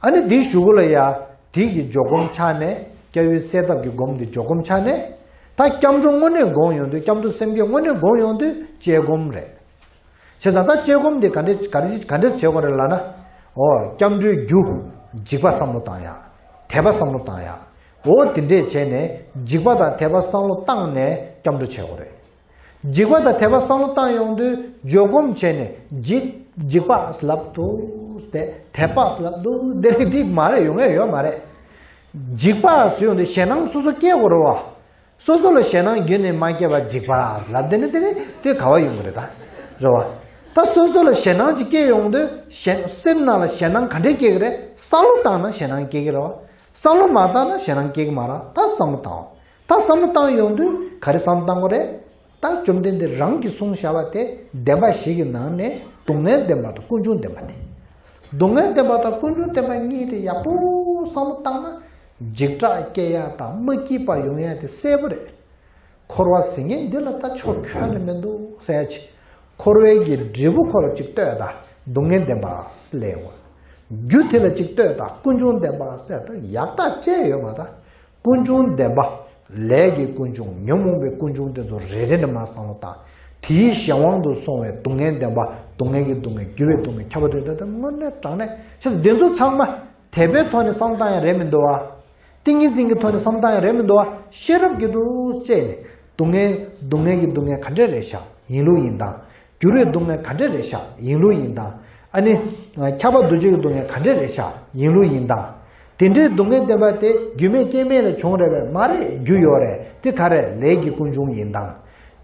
ཨ་ནི་འདིའི་གཞུག་གུ་ལ་ཡང་དེ་གི་འཇོག་སྒོམ་ཆགས་ནས་སྐྱབས་ཡུལ་གསལ་བཏབ་ཀྱི་སྒོམ་འདི་འཇོག་སྒོམ་ཆགས་ནས། ད་སྐྱབས་འགྲོ་དངོས་གནས་དགོངས་ཡོང་དུས་སྐྱབས་འགྲོ་སེམས་བསྐྱེད་དངོས་གནས་དགོངས་ཡོང་དུས་དཔྱད་སྒོམ་རེད། བྱས་ཙང་ད་དཔྱད་སྒོམ་འདི་ག་འདྲས་ག་འདྲས་ག་འདྲས་བྱེད་དགོས་རེད་ལབ་ན། འོ་སྐྱབས་འགྲོའི་རྒྱུ། འཇིགས་པ་བསམ་བློ་བཏང་ཡ། དད་པ་བསམ་བློ་བཏང་ཡ། འོ་དེ་འདྲས་བྱས་ནས་འཇིགས་པ་དང་དད་པ་བསམ་བློ་བཏང་ནས་སྐྱབས་འགྲོ་བྱེད་དགོས་རེད། འཇིགས་པ་དང་དད་པ་བསམ་བློ་བཏང་ཡོང་དུས་འཇོག་སྒོམ་བྱས་ནས་འཇིགས་འཇིགས་པ་ལབ་འདུག་དེ་དད་པ་ལབ་འདུག་དེ་རིགས་འདི་མ་རེད། ཡོང་ཡ་ཡོད་མ་རེད། འཇིགས་པ་ཟེར་ཡོང་དུས་ཞེད་སྣང་སོ་སོ་སྐྱེ་དགོས་རེད་བ། སོ་སོ་ལ་ཞེད་སྣང་རྒྱུན་ནས་མ་སྐྱེ་བར་འཇིགས་པ་ལབ་དེ་ནི་དེ་ནི་དེ་ག་བ་ཡོང་གི་རེད་ད། རེད་བ། ད་སོ་སོ་ལ་ཞེད་སྣང་ཅིག་སྐྱེ་ཡོང་དུས་ཞེད་སེམས་ནང་ལ་ཞེད་སྣང་ག་འདྲས་སྐྱེ་གི་རེད། བསམ་བློ་བཏང་ན་ཞེད་སྣང་སྐྱེ་གི་རེད་བ། བསམ་བློ་མ་བཏང་ན་ཞེད་སྣང་སྐྱེ་གི་མ་རེད། ད་བསམ་བློ་བཏང་། ད་བསམ་བློ་བཏང་ཡོང་དུས་ག་རེ་བསམ་བློ་བཏང་དགོས་རེད། ད་བཅོམ་ལྡན་འདས་རང་གིས་གསུངས་བཞག་པ་དེ་བདེན་པ་བཞི་གི་ནང་ནས་སྡུག་བསྔལ་བདེན་པ་དང་ཀུན་འབྱུང་བདེན་པ་དེ། སྡུག་བསྔལ་བདེན་པ་དང་ཀུན་འབྱུང་བདེན་པ་གཉིས་དེ་ཡག་པོ་བསམ་བློ་བཏང་ན། འཇིགས་སྐྲག་སྐྱེ་ཡ་དང་མ་སྐྱིད་པ་ཡོང་ཡ་དེ་གསལ་པོ་རེད། འཁོར་བ་ཟེར་མཁན་འདི་ལ་ད་ཆོ་ག་ཁྱོན་ནས་མི་འདུག་ཟེར་ཡ་ཅིག་འཁོར་བའི་གི་འབྲས་བུ་ཁོ་ལ་ཅིག་ལྟོས་དང་སྡུག་བསྔལ་བདེན་པ་ལས་ཡོང་བ། རྒྱུ་དེ་ལ་ཅིག་ལྟོས་དང་ཀུན་འབྱུང་བདེན་པ་ལྟོས་དང་ཡག་རྟགས་ཅི་ཡོད་མ་ད། ཀུན་འབྱུང་བདེན་པ། ལས་ཀྱི་ཀུན་འབྱུང་ཉོན་མོངས་པའི་ཀུན་འབྱུང་དེ་ཚོ་རེ་རེ་ནས་མར་བསམ་བློ་བཏང་། དེའི་གཞན་དབང་དུ་སོང་བའི་སྡུག་བསྔལ་བདེན་པ། སྡུག་བསྔལ་གྱི་སྡུག་བསྔལ། འགྱུར་བའི་སྡུག་བསྔལ། ཁྱབ་པ་དེ་ལྟ་དེ་དངོས་གནས་དྲང་གནས་ཆེ་འདི་ཚོ་ཚང་མ་དད་པའི་ཐོག་ནས་བསམ་བློ་བཏང་ཡ་རེད་མི་འདུག་བ། ཏིང་ངེ་འཛིན་གྱི་ཐོག་ནས་བསམ་བློ་བཏང་ཡ་རེད་མི་འདུག་བ། ཤེས་རབ་ཀྱི་འདུག་བཅས་ནས་སྡུག་བསྔལ་སྡུག་བསྔལ་གྱི་སྡུག་བསྔལ་ག་འདྲ་རེད་ཤག་ཡིན་ལུགས་ཡིན་སྟངས། འགྱུར་བའི་སྡུག་བསྔལ་ག་འདྲ་རེད་ཤག་ཡིན་ལུགས་ཡིན་སྟངས། ཨ་ནི། ཁྱབ་པ་འདུ་བྱེད་ཀྱི་སྡུག་བསྔལ་ག་འདྲ་རེད་ཤག་ཡིན་ལུགས་ཡིན་སྟངས། དེ་འདྲའི་སྡུག་བསྔལ་བདེན་པ་དེ་རྒྱུ་མེད་རྐྱེན་མེད་ལས་བྱུང་རེད་པས་མ་རེད། རྒྱུ་ཡོད་རེད། དེ་ག་རེད། ལས་ཀྱི་ཀུན་འབྱུང་ཡིན་སྟངས།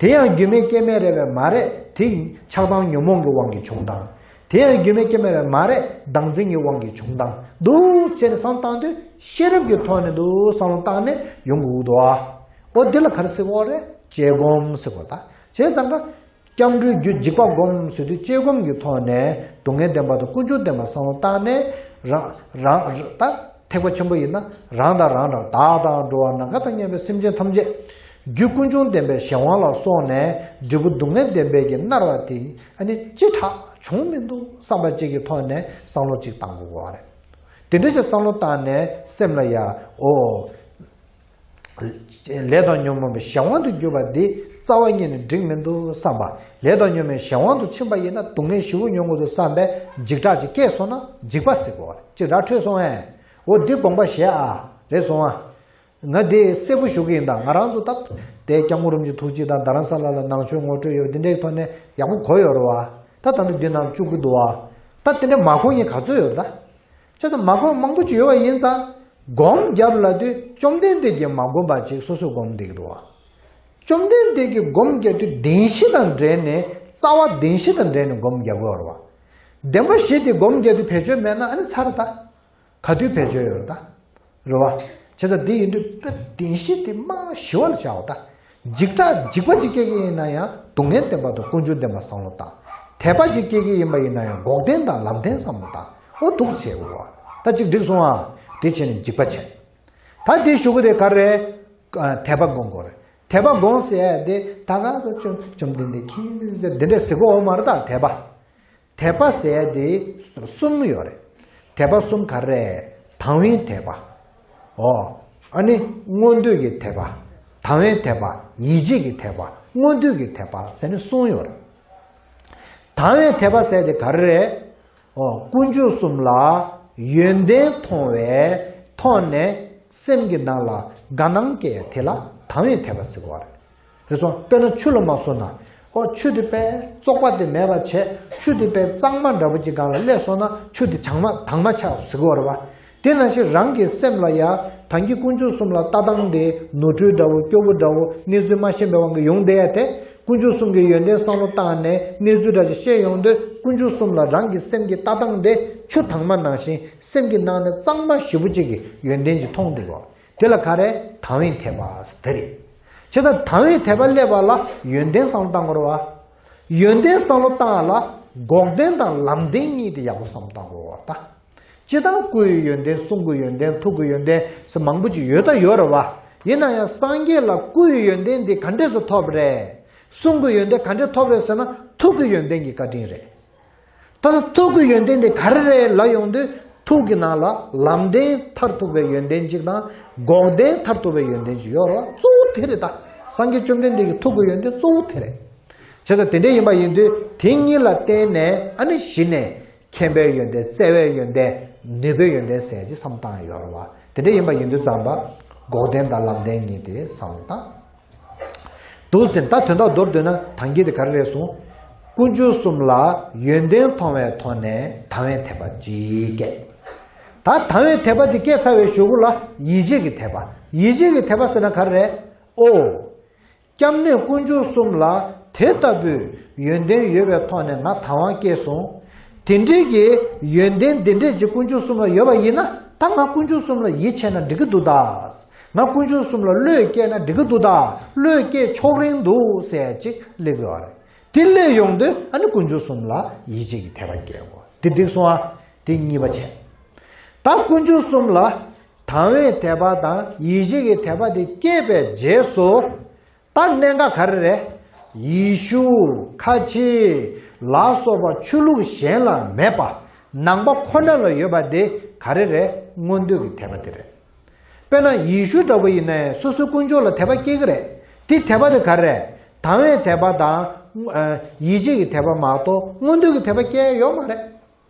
དེ་ཡང་རྒྱུ་མེད་རྐྱེན་མེད་རེད་པས་མ་རེད། དེ་ཆགས་སྡང་ཉོན་མོངས་ཀྱི་དབང་གིས་བྱུང་སྟངས། དེ་ཡང་རྒྱུ་མེད་རྐྱེན་མེད་རེད་མ་རེད། བདག་འཛིན་གྱི་དབང་གིས་བྱུང་སྟངས་འདུག་བྱས་ནས་བསམ་བཏང་དུས་ཤེས་རབ་ཀྱི་ཐོག་ནས་འདུག་བསམ་བློ་བཏང་ནས་ཡོང་དགོས་འདུག་ཨ། འོ་འདི་ལ་ག་རེ་ཟེར་དགོས་རེད། དཔྱད་སྒོམ་ཟེར་དགོས་ད། བྱས་ཙང་ཀ་སྐྱབས་འགྲོའི་རྒྱུ་འཇིགས་པ་སྒོམ་ཟེར་དུས་དཔྱད་སྒོམ་གྱི་ཐོག་ནས་སྡུག་བསྔལ་བདེན་པ་དང་ཀུན་འབྱུང་བདེན་པ་བསམ་བློ་བཏང་ནས་རང་རང་ད་ཐེག་པ་ཆེན་པོ་ཡིན་ན་རང་དང་རང་རང་བདག་དང་འགྲོ་བ་ནམ་མཁའ་དང་མཉམ་པའི་སེམས་ཅན་ཐམས་ཅད་རྒྱུ་ཀུན་འབྱུང་བདེན་པའི་གཞན་དབང་ལ་སོང་ནས་འབྲས་བུ་སྡུག་བསྔལ་བདེན་པའི་གི་མནར་བ་དེ་ཨ་ནི་ཅི་དྲག་བྱུང་མི་འདུག་བསམ་པ་གཅིག་གི་ཐོག་ནས་བསམ་བློ་གཅིག་བཏང་དགོས་པ་རེད། དེ་འདྲ་ཞིག་བསམ་བློ་བཏང་ནས་སེམས་ལ་ཡ་འོ། ལས་དང་ཉོན་མོངས་པའི་གཞན་དབང་དུ་གྱུར་པ་འདི་རྩ་བ་ཉིད་ནས་འགྲིག་མི་འདུག་བསམ་པ། ལས་དང་ཉོན་མོངས་གཞན་དབང་དུ་ཕྱིན་པ་ཡིན་ན་སྡུག་བསྔལ་ཞེ་པོ་མྱོང་དགོས་འདུག་བསམ་པའི་འཇིགས་སྐྲག་ཅིག་སྐྱེས་སོང་ན་འཇིགས་པ་ཟེར་དགོས་པ་རེད། ཅིག་ར་འཕྲོད་སོང་ངས། འོ་འདི་དགོངས་པ་བཞེས་ཨ། རེད་སོང་ཨ། ང་འདི་གསལ་པོ་ཞུ་གི་ཡིན་ད། ང་རང་ཚོ་ད་དེ་སྐྱབས་མགོན་རིན་པོ་ཆེའི་ཐུགས་རྗེ་དང་རྡ་རམ་ས་ལ་ལ་ནང་ཆོས་ངོ་སྤྲོད་ཡོད་པ་འདི་འདྲའི་ཐོག་ནས་ཡག་པོ་གོ་ཡོད་རེད་བ། ད་ད་ནི་འདི་ནང་བཅུག་གི་འདུག་བ། ད་དེ་འདྲ་མ་གོ་མཁན་ག་ཚོད་ཡོད་རེད་ད། ཁྱོད་ད་མ་གོ་མང་པོ་ཅིག་ཡོད་པ་ཡིན་ཙང་། སྒོམ་རྒྱབ་ལབ་དུས་བཅོམ་ལྡན་འདས་ཀྱིས་མ་བསྒོམས་པ་ཅིག་སོ་སོས་སྒོམ་བསྡད་ཀྱི་འདུག་བ། བཅོམ་ལྡན་འདས་ཀྱིས་སྒོམ་རྒྱག་དུས་བདེན་བཞི་དང་འབྲེལ་ནས་རྩ་བ་བདེན་བཞི་དང་འབྲེལ་ནས་སྒོམ་རྒྱག་དགོས་རེད་བ། བདེན་པ་བཞི་དེ་སྒོམ་རྒྱག་དུས་བེད་སྤྱོད་མེད་ན་ཨ་ནི་ཚར་ད། ག་དུས་བེད་སྤྱོད་ཡོད་ད། རེད་བ། བྱས་ཙང་འདི་ཡིན་དུས་དཔེ་བདེན་བཞི་དེ་མ་ཞི་བ་ལ་བྱའོ་ད། འཇིགས་སྐྲག་འཇིགས་པ་ཅིག་སྐྱེ་གི་ཡིན་ན་ཡང་སྡུག་བསྔལ་བདེན་པ་དང་ཀུན་འབྱུང་བདེན་པ་བསམ་བློ་བཏང་། དད་པ་ཅིག་སྐྱེ་གི་ཡིན་པ་ཡིན་ན་ཡང་འགོག་བདེན་དང་ལམ་བདེན་བསམ་བློ་བཏང་། ཨོ་འདུག་སེ་བྱེད་དགོས་བ། ད་ཅིག་འགྲིག་སོང་ཨ། དེ་བྱས་ནས་འཇིགས་པ་བྱས། ད་དེའི་གཞུག་གུ་དེ་ག་རེ། དད་པ་སྒོམ་དགོས་རེད། དད་པ་སྒོམ་ཟེར་ཡ་དེ་ད་ག་ཚོད་བཅོམ་བཅོམ་ལྡན་འདས་མཁྱེན་ཟེར་འདི་འདྲ་ཟེར་གོ་འོ་མ་རེད་ད་དད་པ། དད་པ་ཟེར་ཡ་དེ་གསུམ་ཡོད་རེད། དད་པ་གསུམ་ག་རེ་རེད། དང་བའི་དད་པ། ཨོ། ཨ་ནི་མངོན་འདོད་ཀྱི་དད་པ། དང་བའི་དད་པ། ཡིད་ཆེས་ཀྱི་དད་པ། མངོན་འདོད་ཀྱི་དད་པ་ཟེར་ནས་གསུམ་ཡོད་རེད། དང་བའི་དད་པ་ཟེར་དེ་ག་རེ་རེད། ཨོ། དཀོན་མཆོག་གསུམ་ལ་ཡོན་ཏན་མཐོང་བའི་ཐོག་ནས་སེམས་ཀྱི་ནང་ལ་དགའ་སྣང་སྐྱེ་ཡ་དེ་ལ་དང་བའི་དད་པ་ཟེར་གོ་རེད། རེད་སོང་། དཔེར་ན་ཆུ་ལ་མ་སོང་ན། ཨོ། ཆུ་དེ་དཔེ་བཙོག་པ་དེ་མེད་པ་བྱས། ཆུ་དེ་དཔེ་གཙང་མ་འདྲ་པོ་ཅིག་སྒང་ལ་སླེབས་སོང་ན་ཆུ་དེ་གྲང་མ་དྭངས་མ་ཆགས་ཟེར་གོ་རེད་པ། དེ་ནང་བཞིན་རང་གི་སེམས་ལ་ཡ་ད་གིན་དཀོན་མཆོག་གསུམ་ལ་ལྟ་སྟངས་དེ་ནོར་འཁྲུལ་འདྲ་བོ་སྐྱོ་བོ་འདྲ་བོ་གནས་ཚུལ་མ་ཤེས་པའི་དབང་གིས་ཡོང་བསྡད་ཡ་དེ། དཀོན་མཆོག་གསུམ་གྱི་ཡོན་ཏན་བསམ་བློ་བཏང་ནས་གནས་ཚུལ་འདྲ་ཞིག་ཤེས་ཡོང་དུས་དཀོན་མཆོག་གསུམ་ལ་རང་གི་སེམས་ཀྱི་ལྟ་སྟངས་དེ་ཆུ་དྭངས་མ་ནང་བཞིན་སེམས་ཀྱི་ནང་ནས་གཙང་མ་ཞེ་པོ་ཅིག་གི་ཡོན་ཏན་ཅིག་མཐོང་བསྡད་ཡོད། དེ་ལ་ག་རེ་དང་བའི་དད་པ་དེ་རེད། བྱས་ཙང་དང་བའི་དད་པ་སླེབས་པ་ལ་ཡོན་ཏན་བསམ་བློ་བཏང་དགོས་རེད་བ། ཡོན་ཏན་བསམ་བློ་བཏང་བ་ལ་འགོག་བདེན་དང་ལམ་བདེན་གཉིས་དེ་ཡག་པོ་བསམ་བློ་བཏང་དགོས་རེད་བ་ད། སྤྱིར་བཏང་སྐུ་ཡི་ཡོན་ཏན་གསུང་གི་ཡོན་ཏན་ཐུགས་ཀྱི་ཡོན་ཏན་ཟེར་མང་པོ་ཅིག་ཡོད་ད་ཡོད་རེད་བ། ཡིན་ན་ཡང་སངས་རྒྱས་ལ་སྐུ་ཡི་ཡོན་ཏན་འདི་ག་འདྲས་སུ་ཐོབ་རེད། གསུང་གི་ཡོན་ཏན་ག་འདྲས་ཐོབ་རེད་ཟེར་ན་ཐུགས་ཀྱི་ཡོན་ཏན་གྱི་བཀའ་དྲིན་རེད། ད་ལྟ་ཐུགས་ཀྱི་ཡོན་ཏན་དེ་ག་རེ་རེད་ལབ་ཡོང་དུས་ཐུགས་ཀྱི་ནང་ལ་ལམ་བདེན་མཐར་ཐུག་པའི་ཡོན་ཏན་གཅིག་དང་འགོག་བདེན་མཐར་ཐུག་པའི་ཡོན་ཏན་གཅིག་ཡོད་རེད་བ། གཙོ་བོ་དེ་རེད་ད། སངས་རྒྱས་བཅོམ་ལྡན་འདས་ཀྱི་ཐུགས་ཀྱི་ཡོན་ཏན་གཙོ་བོ་དེ་རེད། བྱས་ཙང་དེ་འདྲ་ཡིན་པ་ཡིན་དུས་དེ་གཉིས་ལ་བརྟེན་ནས་ཨ་ནི་གཞི་ནས་མཁྱེན་པའི་ཡོན་ཏན་བརྩེ་བའི་ཡོན་ཏན་ནུས་པའི་ཡོན་ཏན་ཟེར་ཅིག་བསམ་བློ་བཏང་ཡོད་རེད་བ། དེ་འདྲ་ཡིན་པ་ཡིན་དུས་ཙམ་པ་འགོག་བདེན་དང་ལམ་བདེན་གཉིས་དེ་བསམ་བློ་བཏང་། འདུག་ཟིན་ད་དོན་དག་མདོར་བསྡུས་ན་ཐང་གི་དེ་ག་རེ་རེད་གསུངས། དཀོན་མཆོག་གསུམ་ལ་ཡོན་ཏན་མཐོང་བའི་ཐོག་ནས་དང་བའི་དད་པ་ཅིག་སྐྱེས། ད་དང་བའི་དད་པ་དེ་སྐྱེས་ཚར་བའི་གཞུག་གུ་ལ་ཡིད་ཆེས་ཀྱི་དད་པ། ཡིད་ཆེས་ཀྱི་དད་པ་ཟེར་ན་ག་རེ་རེད། ཨོ། སྐྱབས་གནས་དཀོན་མཆོག་གསུམ་ལ་དེ་ལྟ་བུའི་ཡོན་ཏན་ཡོད་པའི་ཐོག་ནས་ང་དང་བ་སྐྱེས་སོང་། དེ་འདྲའི་གི་ཡོན་ཏན་འདི་འདྲས་ཀྱི་དཀོན་མཆོག་གསུམ་ལ་ཡོད་པ་ཡིན་ན་ད་ང་དཀོན་མཆོག་གསུམ་ལ་ཡིད་ཆེས་ན་འགྲིག་གི་འདུག་ད། ང་དཀོན་མཆོག་གསུམ་ལ་བློས་བསྐྱེད་ན་འགྲིག་གི་འདུག་ད། བློས་བསྐྱེད་ཆོག་རན་འདུག་ཟེར་ཅིག་སླེབས་ཡོད་རེད། དེ་སླེབས་ཡོང་དུས་ཨ་ནི་དཀོན་མཆོག་གསུམ་ལ་ཡིད་ཆེས་ཀྱི་དད་པ་སྐྱེ་དགོས། དེ་འགྲིག་སོང་ཨ། དེ་གཉིས་པ་བྱས། ད་དཀོན་མཆོག་གསུམ་ལ་དང་བའི་དད་པ་དང་ཡིད་ཆེས་ཀྱི་དད་པ་དེ་སྐྱེས་པའི་རྗེས་སུ། ད་གནད་འགག་ག་རེ་རེད། ཡེ་ཤུ། ཁ་ཆེ། ལ་སོགས་པ་ཆོས་ལུགས་གཞན་ལ་མེད་པ། ནང་པ་ཁོ་ན་ལ་ཡོད་པ་དེ་ག་རེ་རེད། མངོན་འདོད་ཀྱི་དད་པ་དེ་རེད། དཔེར་ན་ཡེ་ཤུ་འདྲ་པོ་ཡིན་ནའི་སོ་སོའི་དཀོན་མཆོག་ལ་དད་པ་སྐྱེ་གི་རེད། དེ་དད་པ་དེ་ག་རེ་རེད། དང་བའི་དད་པ་དང་། ཨ། ཡིད་ཆེས་ཀྱི་དད་པ་མ་གཏོགས་མངོན་འདོད་ཀྱི་དད་པ་སྐྱེ་ཡ་ཡོད་མ་རེད།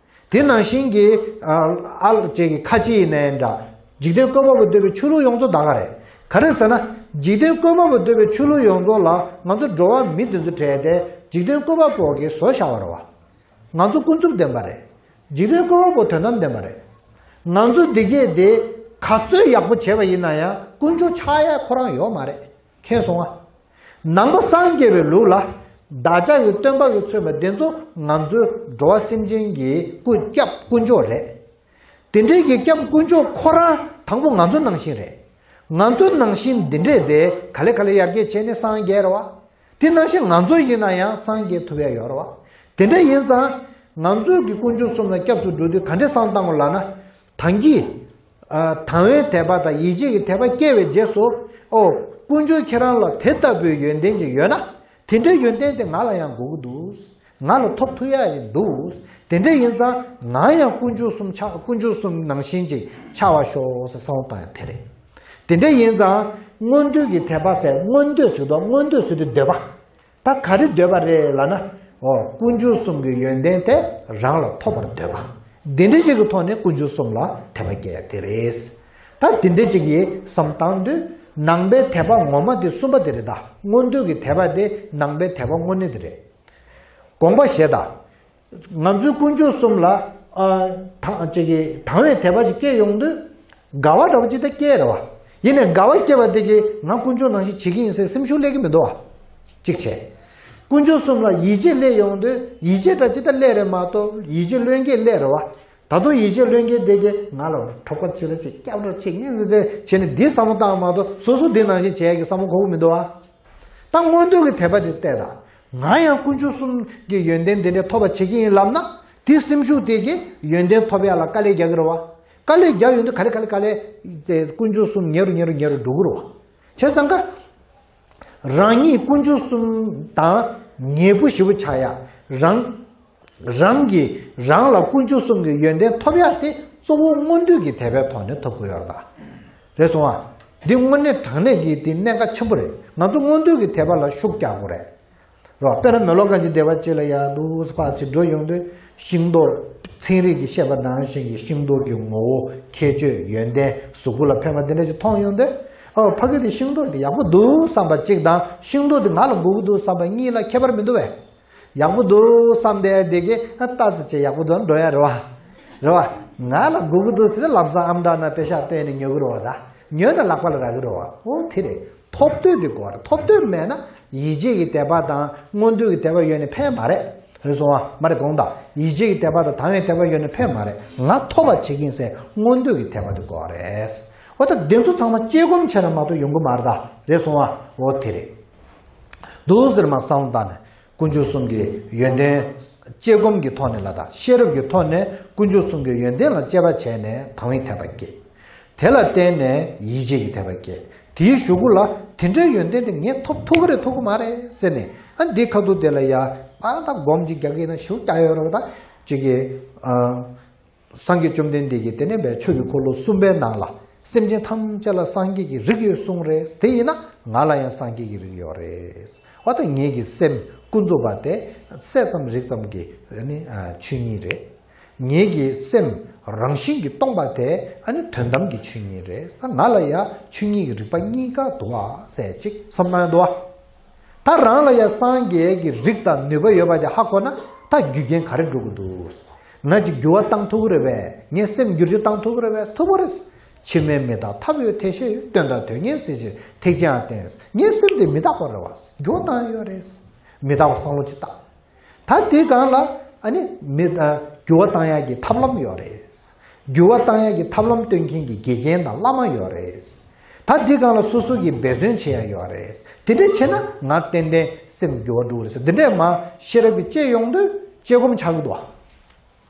དེ་ནང་བཞིན་གྱི། ཨ། ཨ་ལ་ཅིག་གི་ཁ་ཆེ་ཡིན་ནའི་འདྲ། འཇིག་རྟེན་བཀོད་པ་པོ་འདོད་པའི་ཆོས་ལུགས་ཡོངས་རྫོགས་ད་ག་རེད། ག་རེ་ཟེར་ན། འཇིག་རྟེན་བཀོད་པ་པོ་འདོད་པའི་ཆོས་ལུགས་ཡོངས་རྫོགས་ལ་ང་ཚོ་འགྲོ་བ་མི་དེ་ཚོ་བྲལ་ཏེ་འཇིག་རྟེན་བཀོད་པ་པོ་གིས་བཟོ་བཞག་པ་རེད་བ། ང་ཚོ་ཀུན་རྫོབ་བདེན་པ་རེད། འཇིག་རྟེན་བཀོད་པ་པོ་དོན་དམ་བདེན་པ་རེད། ང་ཚོ་འདི་གས་དེ་ག་ཚོད་ཡག་པོ་བྱས་པ་ཡིན་ན་ཡང་དཀོན་མཆོག་ཆགས་ཡ་ཁོ་རང་ཡོད་མ་རེད། མཁྱེན་སོང་ང་། ནང་པ་སངས་རྒྱས་པའི་ལུགས་ལ། བདག་ཅག་གི་སྟོན་པ་གིས་མཚོན་པ་འདི་ཚོ་ང་ཚོའི་འགྲོ་བ་སེམས་ཅན་གྱི་སྐུ་སྐྱབས་དཀོན་མཆོག་རེད། དེ་འདྲའི་གི་སྐྱབས་དཀོན་མཆོག་ཁོ་རང་དང་པོ་ང་ཚོ་ནང་བཞིན་རེད། ང་ཚོ་ནང་བཞིན་འདི་འདྲས་དེ་ག་ལེ་ག་ལེ་ཡར་རྒྱས་བྱས་ནས་སངས་རྒྱས་རེད་བ། དེ་ནང་བཞིན་ང་ཚོ་ཡིན་ན་ཡང་སངས་རྒྱས་ཐུབ་ཡ་ཡོད་རེད་བ། དེ་འདྲ་ཡིན་ཙང་། ང་ཚོས་ཀྱི་དཀོན་མཆོག་གསུམ་ལ་སྐྱབས་སུ་འགྲོ་དུས་ག་འདྲས་བསམ་བཏང་དགོས་ལབ་ན། ད་གིན། ཨ། དང་བའི་དད་པ་དང་ཡིད་ཆེས་ཀྱི་དད་པ་སྐྱེ་བའི་རྗེས་སུ། ཨོ། དཀོན་མཆོག་ཁྱེད་རང་ལ་དེ་ལྟ་བུའི་ཡོན་ཏན་ཅིག་ཡོད་ན། དེ་འདྲའི་ཡོན་ཏན་དེ་ང་ལ་ཡང་དགོས་ཀྱི་འདུག་ང་ལ་ཐོབ་ཐུབ་ཡ་ཡིན་འདུག་དེ་འདྲ་ཡིན་ཙང་ང་ཡང་དཀོན་མཆོག་གསུམ་ཆགས། དཀོན་མཆོག་གསུམ་ནང་བཞིན་ཅིག་ཆགས་པར་ཤོག་ཟེར་བསམ་བློ་བཏང་ཡ་དེ་རེད། དེ་འདྲ་ཡིན་ཙང་མངོན་འདོད་ཀྱི་དད་པ་ཟེར། མངོན་འདོད་ཟེར་དུས། མངོན་འདོད་ཟེར་དུས་འདོད་པ། ད་ག་རེ་འདོད་པ་རེད་ལབ་ན། འོ། དཀོན་མཆོག་གསུམ་གྱི་ཡོན་ཏན་དེ་རང་ལ་ཐོབ་པར་འདོད་པ། འདི་འདྲ་ཞིག་གི་ཐོག་ནས་དཀོན་མཆོག་གསུམ་ལ་དད་པ་སྐྱེ་ཡ་དེ་རེད། ད་དེ་འདྲ་ཅིག་གི་བསམ་བཏང་དུས་ནང་པའི་དད་པ་ངོ་མ་དེ་གསུམ་པ་དེ་རེད་ད། མངོན་འདོད་ཀྱི་དད་པ་དེ་ནང་པའི་དད་པ་དངོས་གནས་དེ་རེད། དགོངས་པ་བཞེས་དང་། ང་ཚོའི་དཀོན་མཆོག་གསུམ་ལ། ཨ། ད་ཅིག་གི་དང་བའི་དད་པ་ཞིག་སྐྱེས་ཡོང་དུས། དགའ་བ་འདྲ་བོ་ཅིག་ད་སྐྱེས་རེད་བ། ཡིན་ནའི་དགའ་བ་སྐྱེས་པ་དེ་གིས་ང་དཀོན་མཆོག་ནང་བཞིན་བྱེད་ཀྱི་ཡིན་ཟེར་སེམས་ཤུགས་སླེབས་ཀྱི་མི་འདུག་བ། གཅིག་བྱས། དཀོན་མཆོག་གསུམ་ལ་ཡིད་ཆེས་སླེབས་ཡོང་དུས་ཡིད་ཆེས་འདྲ་ཅིག་ད་སླེབས་རེད་མ་གཏོགས་ཡིད་ཆེས་བློས་འགེལ་སླེབས་རེད་བ། ད་དུང་ཡིད་ཆེས་བློས་འགེལ་དེ་གིས་ང་ལ་ཁྲོ་ཁ་ཅིག་ར་ཅིག་སྐྱབས་ར་ཅིག་ཉིན་ཟེར་ཟེར་བྱས་ནས་འདི་བསམ་བློ་བཏང་མ་གཏོགས་སོ་སོ་འདི་ནང་བཞིན་བྱེད་ཡ་གི་བསམ་བློ་འཁོར་གི་མི་འདུག་བ། ད་མངོན་འདོད་ཀྱི་དད་པ་དེ་བལྟས་དང་། ང་ཡང་དཀོན་མཆོག་གསུམ་གྱི་ཡོན་ཏན་འདི་འདྲ་ཐོབ་པ་བྱེད་ཀྱི་ཡིན་ལབ་ན། དེ་སེམས་ཤུགས་དེ་གིས་ཡོན་ཏན་ཐོབ་ཡ་ལ་དཀའ་ལས་རྒྱག་གི་རེད་བ། དཀའ་ལས་རྒྱག་ཡོང་དུས་ག་ལེ་ག་ལེ་ག་ལེ། དེ་དཀོན་མཆོག་གསུམ་ཉེ་རུ་ཉེ་རུ་ཉེ་རུ་འགྲོ་གི་རེད་བ། བྱས་ཙང་ཀ། རང་ཉིད་དཀོན་མཆོག་གསུམ་དང་ཉེ་པོ་ཞེ་པོ་ཆགས་ཡ། རང་རང་གིས་རང་ལ་དཀོན་མཆོག་གསུམ་གྱི་ཡོན་ཏན་ཐོབ་ཡ་དེ་གཙོ་བོ་མངོན་འདོད་ཀྱི་དད་པའི་ཐོག་ནས་ཐོབ་དགོས་ཡོད་རེད་ད། རེད་སོང་ཨ། འདི་དངོས་གནས་དྲང་གནས་ཀྱི་དེ་གནད་འགག་ཆེན་པོ་རེད། ང་ཚོ་མངོན་འདོད་ཀྱི་དད་པ་ལ་ཤུགས་རྒྱག་དགོས་རེད། རོ། དཔེར་ན་མེ་ལོང་གང་ཅི་སྡེ་པ་གཅིག་ལ་ཡ་འདུག་སེ་ཕར་ཅིག་འགྲོ་ཡོང་དུས་ཤིང་ཏོག་ཚན་རིག་གི་བཤད་པ་ནང་བཞིན་གྱི་ཤིང་ཏོག་གི་ངོ་བོ། ཁྱད་ཆོས། ཡོན་ཏན། གཟུགས་པོ་ལ་ཕན་པ་འདི་འདྲ་ཞིག་མཐོང་ཡོང་དུས། ཨོ། ཕ་གི་དེ་ཤིང་ཏོག་དེ་ཡག་པོ་འདུག་བསམ་པ་གཅིག་དང་ཤིང་ཏོག་དེ་ང་ལ་དགོས་ཀྱི་འདུག་བསམ་པ་གཉིས་ལ་ཁྱད་པར་མི་འདུག་བས། ཡག་པོ་འདུག་བསམ་བསྡད་དེ་གི་ཨ་ལྟ་ཙི་བྱས་ཡག་པོ་འདུག་འགྲོ་ཡ་རེད་བ། རེད་བ། ང་ལ་དགོས་ཀྱི་འདུག་ཟེར་ལམ་སང་ཨམ་ད་ན་པེ་ཤག་སྟོན་ནས་ཉོ་གི་རེད་བ། ད་ཉོས་ན་ལག་པ་ལ་རག་གི་རེད་བ། ཨོ་དེ་རེད། ཐོབ་འདོད་དེ་དགོས་རེད། ཐོབ་འདོད་མེད་ན་ཡིད་ཆེས་ཀྱི་དད་པ་དང་མངོན་འདོད་ཀྱི་དད་པ་ཡོད་ནས་ཕན་མ་རེད། རེད་སོང་བ། མ་རེད་དགོངས་དག་ཡིད་ཆེས་ཀྱི་དད་པ་དང་དང་བའི་དད་པ་ཡོད་ནས་ཕན་མ་རེད། ང་ཐོབ་པ་བྱེད་ཀྱིན་ཟེར་མངོན་འདོད་ཀྱི་དད་པ་དེ་དགོས་རེད། འོ་ད་འདི་ཚོ་ཚང་མ་དཔྱད་སྒོམ་བྱས་ན་མ་གཏོགས་ཡོང་གི་མ་རེད་ད། རེད་སོང་བ། འོ་དེ་རེད། འདུག་ཟེར་མ་བསམ་བློ་བཏང་ནས། དཀོན་མཆོག་གསུམ་གྱི་ཡོན་ཏན། དཔྱད་སྒོམ་གྱི་ཐོག་ནས་ལ་དྭགས་ཤེས་རབ་ཀྱི་ཐོག་ནས་དཀོན་མཆོག་གསུམ་གྱི་ཡོན་ཏན་ལ་དཔྱད་པ་བྱས་ནས་དང་བའི་དད་པ་སྐྱེ། དེ་ལ་བརྟེན་ནས་ཡིད་ཆེས་ཀྱི་དད་པ་སྐྱེ། དེའི་གཞུག་གུ་ལ་དེ་འདྲའི་ཡོན་ཏན་དེ་ངས་ཐོབ་ཐུབ་ཀྱི་རེད་ཐུབ་ཀྱི་མ་རེད་ཟེར་ནས། ཨ་འདི་ཁ་ཐུག་དེ་ལ་ཡ་ཨ་ད་སྒོམ་གཅིག་རྒྱག་གི་ཡིན་ན་ཞེ་པོ་སྐྱ་ཡོད་རེད་བ། ད་ཅིག་གི་ཨ། སངས་རྒྱས་བཅོམ་ལྡན་འདས་ཀྱིས་དེ་ནས་བའི་ཆོས་ཀྱི་འཁོར་ལོ་གསུམ་པའི་ནང་ལ་སེམས་ཅན་ཐམས་ཅད་ལ་སངས་རྒྱས་ཀྱི་རིགས་ཡོད་གསུངས་རེད། དེ་ཡིན་ན་ང་ལ་ཡང་སངས་རྒྱས་ཀྱི་རིགས་ཡོད་རེད། འོ་ད་ངེད་ཀྱི་སེམས་ཀུན་རྫོབ་པ་དེ་གསལ་ཙམ་རིག་ཙམ་གྱི་ཨ་ནི་ཆོས་ཉིད་རེད། ངེད་ཀྱི་སེམས་རང་བཞིན་གྱིས་སྟོང་པ་དེ་ཨ་ནི་དོན་དམ་གྱི་ཆོས་ཉིད་རེད། ད་ང་ལ་ཡང་ཆོས་ཉིད་ཀྱི་རིག་པ་གཉིས་ཀ་འདུག་ཨ་ཟེར་ཅིག་བསམ་གནང་འདུག་ཨ། ད་རང་ལ་ཡང་སངས་རྒྱས་ཀྱི་རིགས་དང་ནུས་པ་ཡོད་པ་དེ་ཧ་གོ་ན་ད་རྒྱུ་རྐྱེན་ག་རེ་འགྲོ་གི་འདུག་ང་ཅིག་འགྱུར་བ་བཏང་ཐུབ་ཀྱི་རེད་པས། ངའི་སེམས་འགྱུར་བཅོས་བཏང་ཐུབ་ཀྱི་རེད་པས། ཐུབ་པ་རེད། ཕྱི་མའི་མི་རྟག་ཐབས་ཡོད་དེ་ཤེས་ཡོད། དོན་དང་དོན་གཉེར་གཟི་བརྗིད་ཐེག་ཆེན་ཡང་བསྟེན། ངའི་སེམས་དེ་མི་རྟག་པ་རེད་བ། འགྱུར་བ་བཏང་ཡོད་རེད། མི་རྟག་པ་བསམ་བློ་ཅིག་བཏང་། ད་དེའི་སྒང་ལ་ཨ་ནི་མི་ཨ་འགྱུར་བ་བཏང་ཡག་གི་ཐབས་ལམ་ཡོད་རེད། འགྱུར་བ་བཏང་ཡག་གི་ཐབས་ལམ་སྟོན་མཁན་གྱི་དགེ་རྒན་དང་བླ་མ་ཡོད་རེད། ད་འདི་སྒང་ལ་སོ་སོ་གིས་འབད་བརྩོན་བྱེད་ཡ་ཡོད་རེད། དེ་འདྲ་བྱས་ན་ང་ཏན་ཏན་སེམས་འགྱུར་བ་འགྲོ་གི་རེད་ཟེར། འདི་འདྲས་མ་ཤེས་རབ་ཀྱི་དཔྱད་ཡོང་དུས་དཔྱད་སྒོམ་ཆགས་ཀྱི་འདུག་ཨ།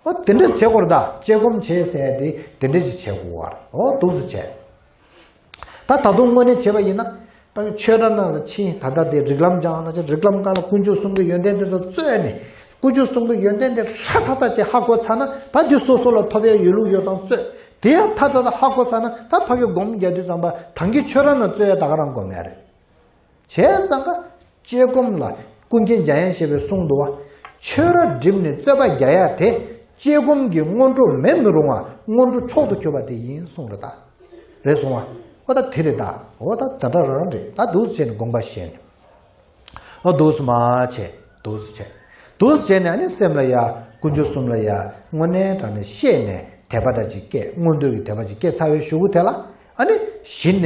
ཨོ་དེ་འདྲ་བྱེད་དགོས་རེད། ད་དཔྱད་སྒོམ་བྱེད་ཟེར་ཡ་དེ་དེ་འདྲ་ཞིག་བྱེད་དགོས་པ་རེད། ཨོ་འདུག་སེ་བྱས། ད་ད་དུང་དངོས་གནས་བྱས་པ་ཡིན་ན། ད་ཆོས་ར་ནང་ལ་ཕྱིན། ད་ལྟ་དེ་རིགས་ལམ་སྦྱང་ན་ཆ་རིགས་ལམ་སྒང་ལ་དཀོན་མཆོག་གསུམ་གྱི་ཡོན་ཏན་དེ་ཚོ་རྩོད་ནས། དཀོན་མཆོག་གསུམ་གྱི་ཡོན་ཏན་དེ་ཧྲ་ཐག་ཐག་ཅིག་ཧ་གོ་ཚར་ན། ད་འདི་སོ་སོ་ལ་ཐོབ་ཡ་ཡོད་ལུགས་ཡོད་སྟངས་རྩོད། དེ་ཡང་ཐག་ཐག་ཧ་གོ་ཚར་ན། ད་ཕ་གི་སྒོམ་རྒྱག་དུས་ཙམ་པ་ད་གིན་ཆོས་ར་ནང་རྩོད་ཡ་ད་ག་རང་སྒོམ་ཡ་རེད། བྱས་ཙང་ཀ་དཔྱད་སྒོམ་ལ་ཀུན་མཁྱེན་འཇམ་དབྱངས་བཞད་པས་གསུངས་འདུག་བ། ཆོས་ར་བསྒྲིམས་ནས་རྩོད་པ་རྒྱག་ཡ་དེ་དཔྱད་སྒོམ་གྱི་སྔོན་འགྲོ་མེད་མི་རུང་བ། སྔོན་འགྲོ་མཆོག་ཏུ་གྱུར་པ་དེ་ཡིན་གསུངས་རེད་ད། རེད་སོང་བ། ཨོ་ད་དེ་རེད་ད། ཨོ་ད་ད་ད་རང་རེད་ད། འདུག་སེ་བྱས་ནས་དགོངས་པ་བཞེས་ནས། ཨོ་འདུག་སེ་མ་བྱས། འདུག་སེ་བྱས། འདུག་སེ་བྱས་ནས་ཨ་ནི་སེམས་ལ་ཡ་དཀོན་མཆོག་གསུམ་ལ་ཡ་དངོས་གནས་དྲང་གནས་ཤེས་ནས་དད་པ་འདྲ་ཅིག་སྐྱེས། མངོན་འདོད་ཀྱི་དད་པ་ཅིག་སྐྱེས་ཚར་བའི་གཞུག་གུ་དེ་ལ། ཨ་ནི་གཞི་ནས་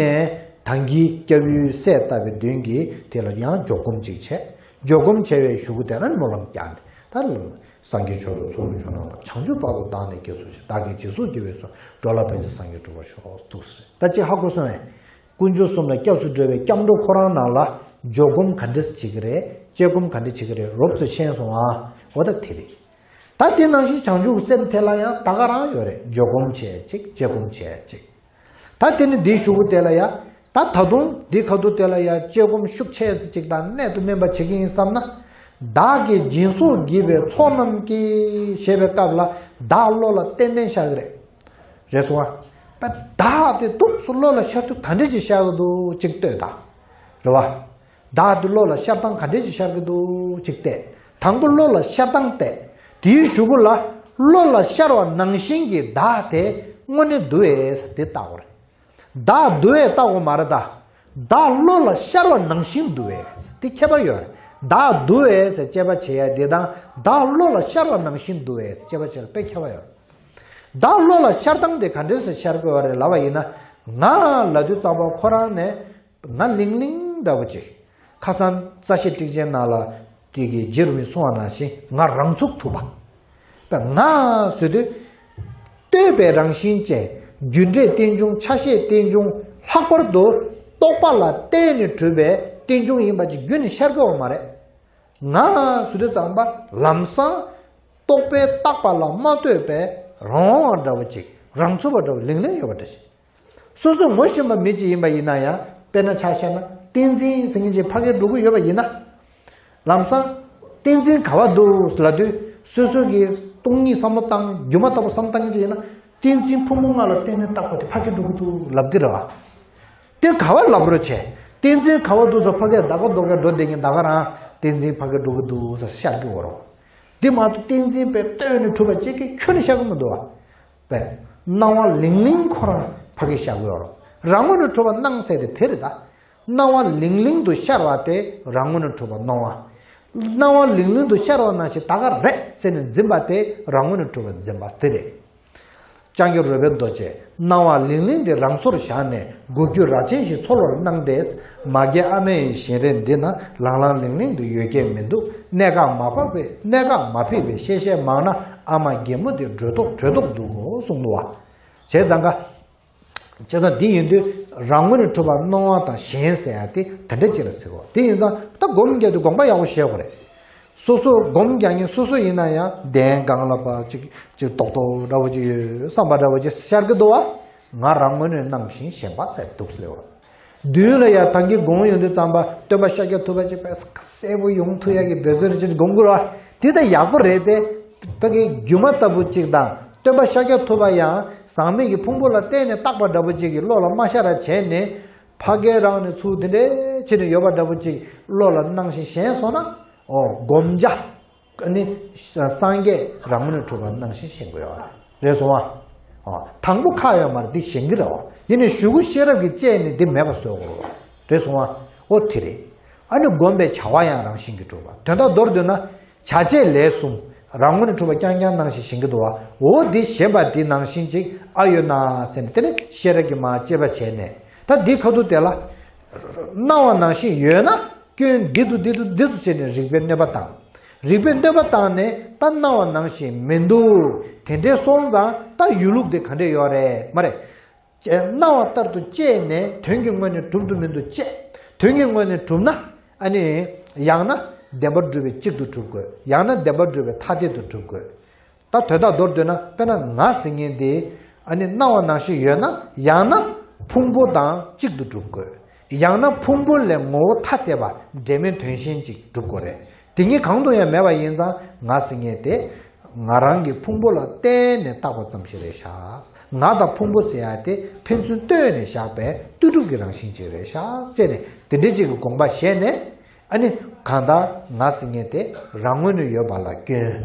ད་གིན་སྐྱབས་ཡུལ་གསལ་བཏབ་པའི་མདུན་གྱི་དེ་ལ་ཡང་འཇོག་སྒོམ་ཅིག་བྱས། འཇོག་སྒོམ་བྱས་པའི་གཞུག་གུ་དེ་ལ་སྨོན་ལམ་བརྒྱབ་ནས། ད་སངས་རྒྱས་མཆོག་ཏུ་ཚོགས་ཀྱི་མཆོག་རྣམས་དང་། བྱང་ཆུབ་བར་དུ་བདག་ནི་སྐྱེ་སོ་ཞེས། བདག་གིས་སྦྱིན་སོགས་བགྱིས་པའི་ཚོགས། འགྲོ་ལ་ཕན་ཕྱིར་སངས་རྒྱས་འགྲུབ་པར་ཤོག་འདུག་སེ་ད་ཅིག་ཧ་གོ་སོང་ངས། དཀོན་མཆོག་གསུམ་ལ་སྐྱབས་སུ་འགྲོ་བའི་སྐྱབས་འགྲོ་ཁོ་རང་ནང་ལ་འཇོག་སྒོམ་ག་འདྲས་བྱེད་ཀྱི་རེད། དཔྱད་སྒོམ་ག་འདྲས་བྱེད་ཀྱི་རེད། རོབ་ཙམ་ཤེས་སོང་ཨ། འོ་ད་དེ་རེད། ད་དེ་ནང་བཞིན་བྱང་ཆུབ་སེམས་དེ་ལ་ཡང་ད་ག་རང་ཡོད་རེད། འཇོག་སྒོམ་བྱས་ཅིག་དཔྱད་སྒོམ་བྱས་ཅིག་ད་དེ་ནི་འདིའི་གཞུག་གུ་དེ་ལ་ཡ། ད་ད་དུང་འདི་ཁ་ཐུག་དེ་ལ་ཡ་དཔྱད་སྒོམ་ཤུགས་ཆེ་ཙམ་ཅིག་དང་གནད་དུ་སྨིན་པ་བྱེད་ཀྱི་ཡིན་བསམ་ན། བདག་གིས་སྦྱིན་སོགས་བགྱིས་པའི་ཚོགས་རྣམས་ཀྱིས་ཞེས་པའི་སྐབས་ལ་བདག་བློ་ལ་ཏན་ཏན་ཤར་གྱི་རེད། རེད་སོང་ཨ། བདག་དེ་འདུག་སེ་བློ་ལ་ཤར་དུས་ག་འདྲས་ཅིག་ཤར་གྱི་འདུག་ཅིག་ལྟོས་དང་། རེད་བ། བདག་དེ་བློ་ལ་ཤར་སྟངས་ག་འདྲས་ཅིག་ཤར་གྱི་འདུག་ཅིག་བལྟས། དང་པོ་བློ་ལ་ཤར་སྟངས་བལྟས། དེའི་གཞུག་གུ་ལ་བློ་ལ་ཤར་བ་ནང་བཞིན་གྱི་བདག་དེ་དངོས་གནས་འདུག་གས་དེ་བལྟ་དགོས་རེད། བདག་འདུག་གས་བལྟ་དགོས་མ་རེད་ད། བདག་བློ་ལ་ཤར་བ་ནང་བཞིན་འདུག་གས་དེ་ཁྱད་པར་ཡོད་རེད། བདག་འདུག་གས་ཟེར་དཔྱད་པ་བྱེད་ཡ་དེ་དང་བདག་བློ་ལ་ཤར་བ་ནང་བཞིན་འདུག་གས་དཔྱད་པ་བྱེད་ཡ་ལ་དཔེ་ཁྱད་པར་ཡོད་རེད། བདག་བློ་ལ་ཤར་སྟངས་དེ་ག་འདྲས་སེ་ཤར་དགོས་པ་རེད་ལབ་པ་ཡིན་ན། ང་ལབ་དུས་ཙམ་པ་ཁོ་རང་ནས། ང་ལིང་ལིང་འདྲ་བོ་ཅིག་ཁ་སང་རྩ་ཤེ་ཊཱིཀ་ཆེན་ནང་ལ་དེ་གི་རྗེ་རིན་པོ་ཆེས་གསུངས་པ་ནང་བཞིན་ང་རང་ཚུགས་ཐུབ་པ། པ་ང་ཟེར་དུས། ལྟོས་པའི་རང་བཞིན་ཅན། རྒྱུ་འབྲས་རྟེན་འབྱུང་ཆ་ཤས་རྟེན་འབྱུང་ལྷག་པར་དུ་རྟོག་པ་ལ་བརྟེན་ནས་གྲུབ་པའི་རྟེན་འབྱུང་ཡིན་པ་ཅིག་རྒྱུན་ནས་ཤར་གི་ཡོད་མ་རེད། ང་ཟེར་དུས་ཙམ་པ་ལམ་སང་རྟོག་པས་བཏགས་པ་ལ་མ་ལྟོས་པའི་རང་དབང་བ་འདྲ་བོ་ཅིག་རང་ཚུགས་པ་འདྲ་བོ་ལིང་ལིང་ཡོད་པ་འདྲ་ཞིག་སོ་སོས་ངོ་ཤེས་པ་མི་གཅིག་ཡིན་པ་ཡིན་ན་ཡང་། དཔེར་ན་ཆ་བཞག་ན་ བསྟན་འཛིན་ཟེར་མཁན་ཅིག་ཕ་གིར་འགྲོ་གི་ཡོད་པ་ཡིན་ན། ལམ་སང་། བསྟན་འཛིན་ག་པར་འདུག་ལབ་དུས། སོ་སོ་གི་སྟོང་ཉིད་བསམ་བློ་བཏང་། སྒྱུ་མ་ལྟ་བུ་བསམ་བློ་བཏང་གི་ཡིན་ན། བསྟན་འཛིན་ཕུང་པོ་ལྔ་ལ་བརྟེན་ནས་བཏགས་པ་དེ་ཕ་གིར་འགྲོ་གི་འདུག་ལབ་ཀྱི་རེད་བ། དེ་ག་པར་ལབ་རོགས་བྱས། བསྟན་འཛིན་ག་པར་འདུག་ཟེར། ཕ་གིར་ད་ག་རྡོ་ག་འགྲོ་བསྡད་མཁན་ད་ག་རང་བསྟན་འཛིན་ཕ་གིར་འགྲོ་གི་འདུག་ཟེར་ཤར་གི་ཡོད་རེད། དེ་མ་གཏོགས་བསྟན་འཛིན་པས་བཏོན་ནས་གྲུབ་པ་ཅིག་གིས་ཁྱོན་ནས་ཤར་གི་མི་འདུག་བ། པས། སྣང་བ་ལིང་ལིང་ཁོ་རང་ཕ་གིར་ཤར་གི་ཡོད་རེད། རང་ངོས་ནས་གྲུབ་པ་སྣང་ཟེར་དེ་དེ་རེད་ད། སྣང་བ་ལིང་ལིང་དུ་ཤར་བ་དེ་རང་ངོས་ནས་གྲུབ་པ་སྣང་བ། སྣང་བ་ལིང་ལིང་དུ་ཤར་བ་ནང་བཞིན་ད་ག་རེད་ཟེར་ནས་འཛིན་པ་དེ་རང་ངོས་ནས་གྲུབ་པ་འཛིན་པ་དེ་རེད། ལྕང་སྐྱ་རོལ་པའི་རྡོ་རྗེས། སྣང་བ་ལིང་ལིང་དེ་རང་སོར་བཞག་ནས། གོ་རྒྱུ་རྭ་ཅན་ཞིག་འཚོལ་བར་སྣང་སྟེ། མ་རྒན་ཨ་མའི་བཞིན་རས་འདི་ན། ལང་ལང་ལིང་ལིང་དུ་ཡོད་ཀྱི་མི་འདུག་གནད་འགག་མ་ཕབ་པའི། གནད་འགག་མ་ཕིག་པའི་གཤེ་གཤེ་མང་ན། ཨ་མ་རྒན་མོ་དེ་བྲོས་ཐོག་བྲོས་ཐོག་འདུག་གོ་གསུངས་འདུག་བ། བྱས་ཙང་ཀ། བྱས་ཙང་འདི་ཡིན་དུས་རང་ངོས་ནས་གྲུབ་པ་སྣང་བ་དང་གཞན་ཟེར་ཡ་དེ་དེ་འདྲ་ཅིག་ལ་ཟེར་གོ། དེ་ཡིན་ཙང་ད་སྒོམ་རྒྱག་དུས་དགོངས་པ་ཡག་པོ་བཞེས་དགོས་རེད། སོ་སོ་སྒོམ་རྒྱག་མཁན་སོ་སོ་ཡིན་ན་ཡང་གདན་སྒང་ལ་ཕར་ཅིག་ཅིག་རྡོག་རྡོག་འདྲ་བོ་ཅིག་ཡོད་བསམ་པ་འདྲ་བོ་ཅིག་ཤར་གི་འདུག་བ། ང་རང་ངོས་ནས་སྣང་བཞིན་གཞན་པ་ཟེར་འདུག་ཟེར་བ། མདུན་ལ་ཡང་ད་གིན་དགོངས་ཡོང་དུས་ཙམ་པ་སྟོན་པ་ཤཱཀྱ་ཐུབ་པ་ཅིག་དཔེ་གསལ་པོ་ཡོང་ཐུབ་ཡ་གི་འབད་རྩོལ་ཅིག་སྒོམ་དགོས་ར། དེ་ད་ཡག་པོ་རེད་དེ། ཕ་གི་སྒྱུ་མ་ལྟ་བུ་ཅིག་དང་སྟོན་པ་ཤཱཀྱ་ཐུབ་པ་ཡང་ཟག་མེད་ཀྱི་ཕུང་པོ་ལ་བརྟེན་ནས་བཏགས་པ་འདྲ་བོ་ཅིག་གི་བློ་ལ་མ་ཤར་བ་བྱས་ནས། ཕ་གིར་རང་ནས་ཚུར་དེ་འདྲའི་བྱས་ནས་ཡོད་པ་འདྲ་བོ་ཅིག་བློ་ལ་སྣང་ཞིང་ཞེན་སོང་ན། ཨོ་སྒོམ་བྱ། ཨ་ནི་སངས་རྒྱས་རང་ངོས་ནས་གྲུབ་པ་སྣང་ཞིང་ཞེན་དགོས་ཡོད་རེད། སོང་བ། ཨོ་དང་པོ་ཁག་ཡོད་མ་རེད། འདི་ཞེན་གྱི་རེད་བ། ཡིན་ནའི་གཞུག་གུ་ཤེས་རབ་ཀྱིས་དཔྱད་ནས་འདི་མེད་པ་བཟོ་དགོས་རེད། སོང་བ། ཨོ་དེ་རེད། ཨ་ནི་སྒོམ་པའི་བྱ་བ་ཡང་རང་བཞིན་གྱིས་གྲུབ་པ། དོན་དག་མདོར་བསྡུས་ན། བྱ་བྱེད་ལས་གསུམ་རང་ངོས་ནས་གྲུབ་པ་རྐྱང་རྐྱང་སྣང་ཞིང་ཞེན་གྱི་འདུག་བ། འོ་འདི་ཞེན་པ་འདི་ནང་བཞིན་ཅིག་ཨ་ཡོད་ན་ཟེར་ནས་དེ་ནས་ཤེས་རབ་ཀྱིས་མར་དཔྱད་པ་བྱས་ནས། ད་འདི་ཁ་ཐུག་དེ་ལ། སྣང་བ་ནང་བཞིན་ཡོད་ན། སྐྱོན་འདི་འདུག་འདི་འདུག་འདི་འདུག་ཟེར་ནས་རིགས་པས་གནོད་པ་བཏང་། རིགས་པས་གནོད་པ་བཏང་ནས་ད་སྣང་བ་ནང་བཞིན་མི་འདུག་དེ་འདྲའི་སོང་ཙང་ད་ཡོད་ལུགས་དེ་ག་འདྲས་ཡོད་རེད་མ་རེད། སྣང་བ་ལྟར་དུ་དཔྱད་ནས་དོན་གྱི་ངོས་ནས་གྲུབ་ཏུ་མི་འདུག་དཔྱད། དོན་གྱི་ངོས་ནས་གྲུབ་ན། ཨ་ནི། ཡང་ན་བདེན་པར་གྲུབ་པའི་གཅིག་ཏུ་གྲུབ་དགོས། ཡང་ན་བདེན་པར་གྲུབ་པའི་ཐ་དད་དུ་གྲུབ་དགོས། ད་དོན་དག་མདོར་བསྡུས་ན། དཔེར་ན་ང་ཟེར་མཁན་དེ། ཨ་ནི་སྣང་བ་ནང་བཞིན་ཡོད་ན། ཡང་ན་ཕུང་པོ་དང་གཅིག་ཏུ་གྲུབ་དགོས། ཡང་ན་ཕུང་པོ་ལས་ངོ་བོ་ཐ་དད་པ་འབྲེལ་མེད་དོན་གཞན་གཅིག་གྲུབ་དགོས་རེད། དེ་གཉིས་གང་དུ་ཡང་མེད་པ་ཡིན་ཙང་ང་ཟེར་མཁན་དེ། ང་རང་གི་ཕུང་པོ་ལ་བརྟེན་ནས་བཏགས་པ་ཙམ་ཞིག་རེད་ཤག་ང་དང་ཕུང་པོ་ཟེར་ཡ་དེ་ཕན་ཚུན་ལྟོས་ནས་བཞག་པའི་ལྟོས་གྲུབ་ཀྱི་རང་བཞིན་ཅིག་རེད་ཤག་ཟེར་ནས་དེ་འདྲའི་ཅིག་གི་དགོངས་པ་བཞེས་ནས། ཨ་ནི། གང་ལྟར་ང་ཟེར་མཁན་དེ་རང་ངོས་ནས་ཡོད་པ་ལ་སྐྱོན།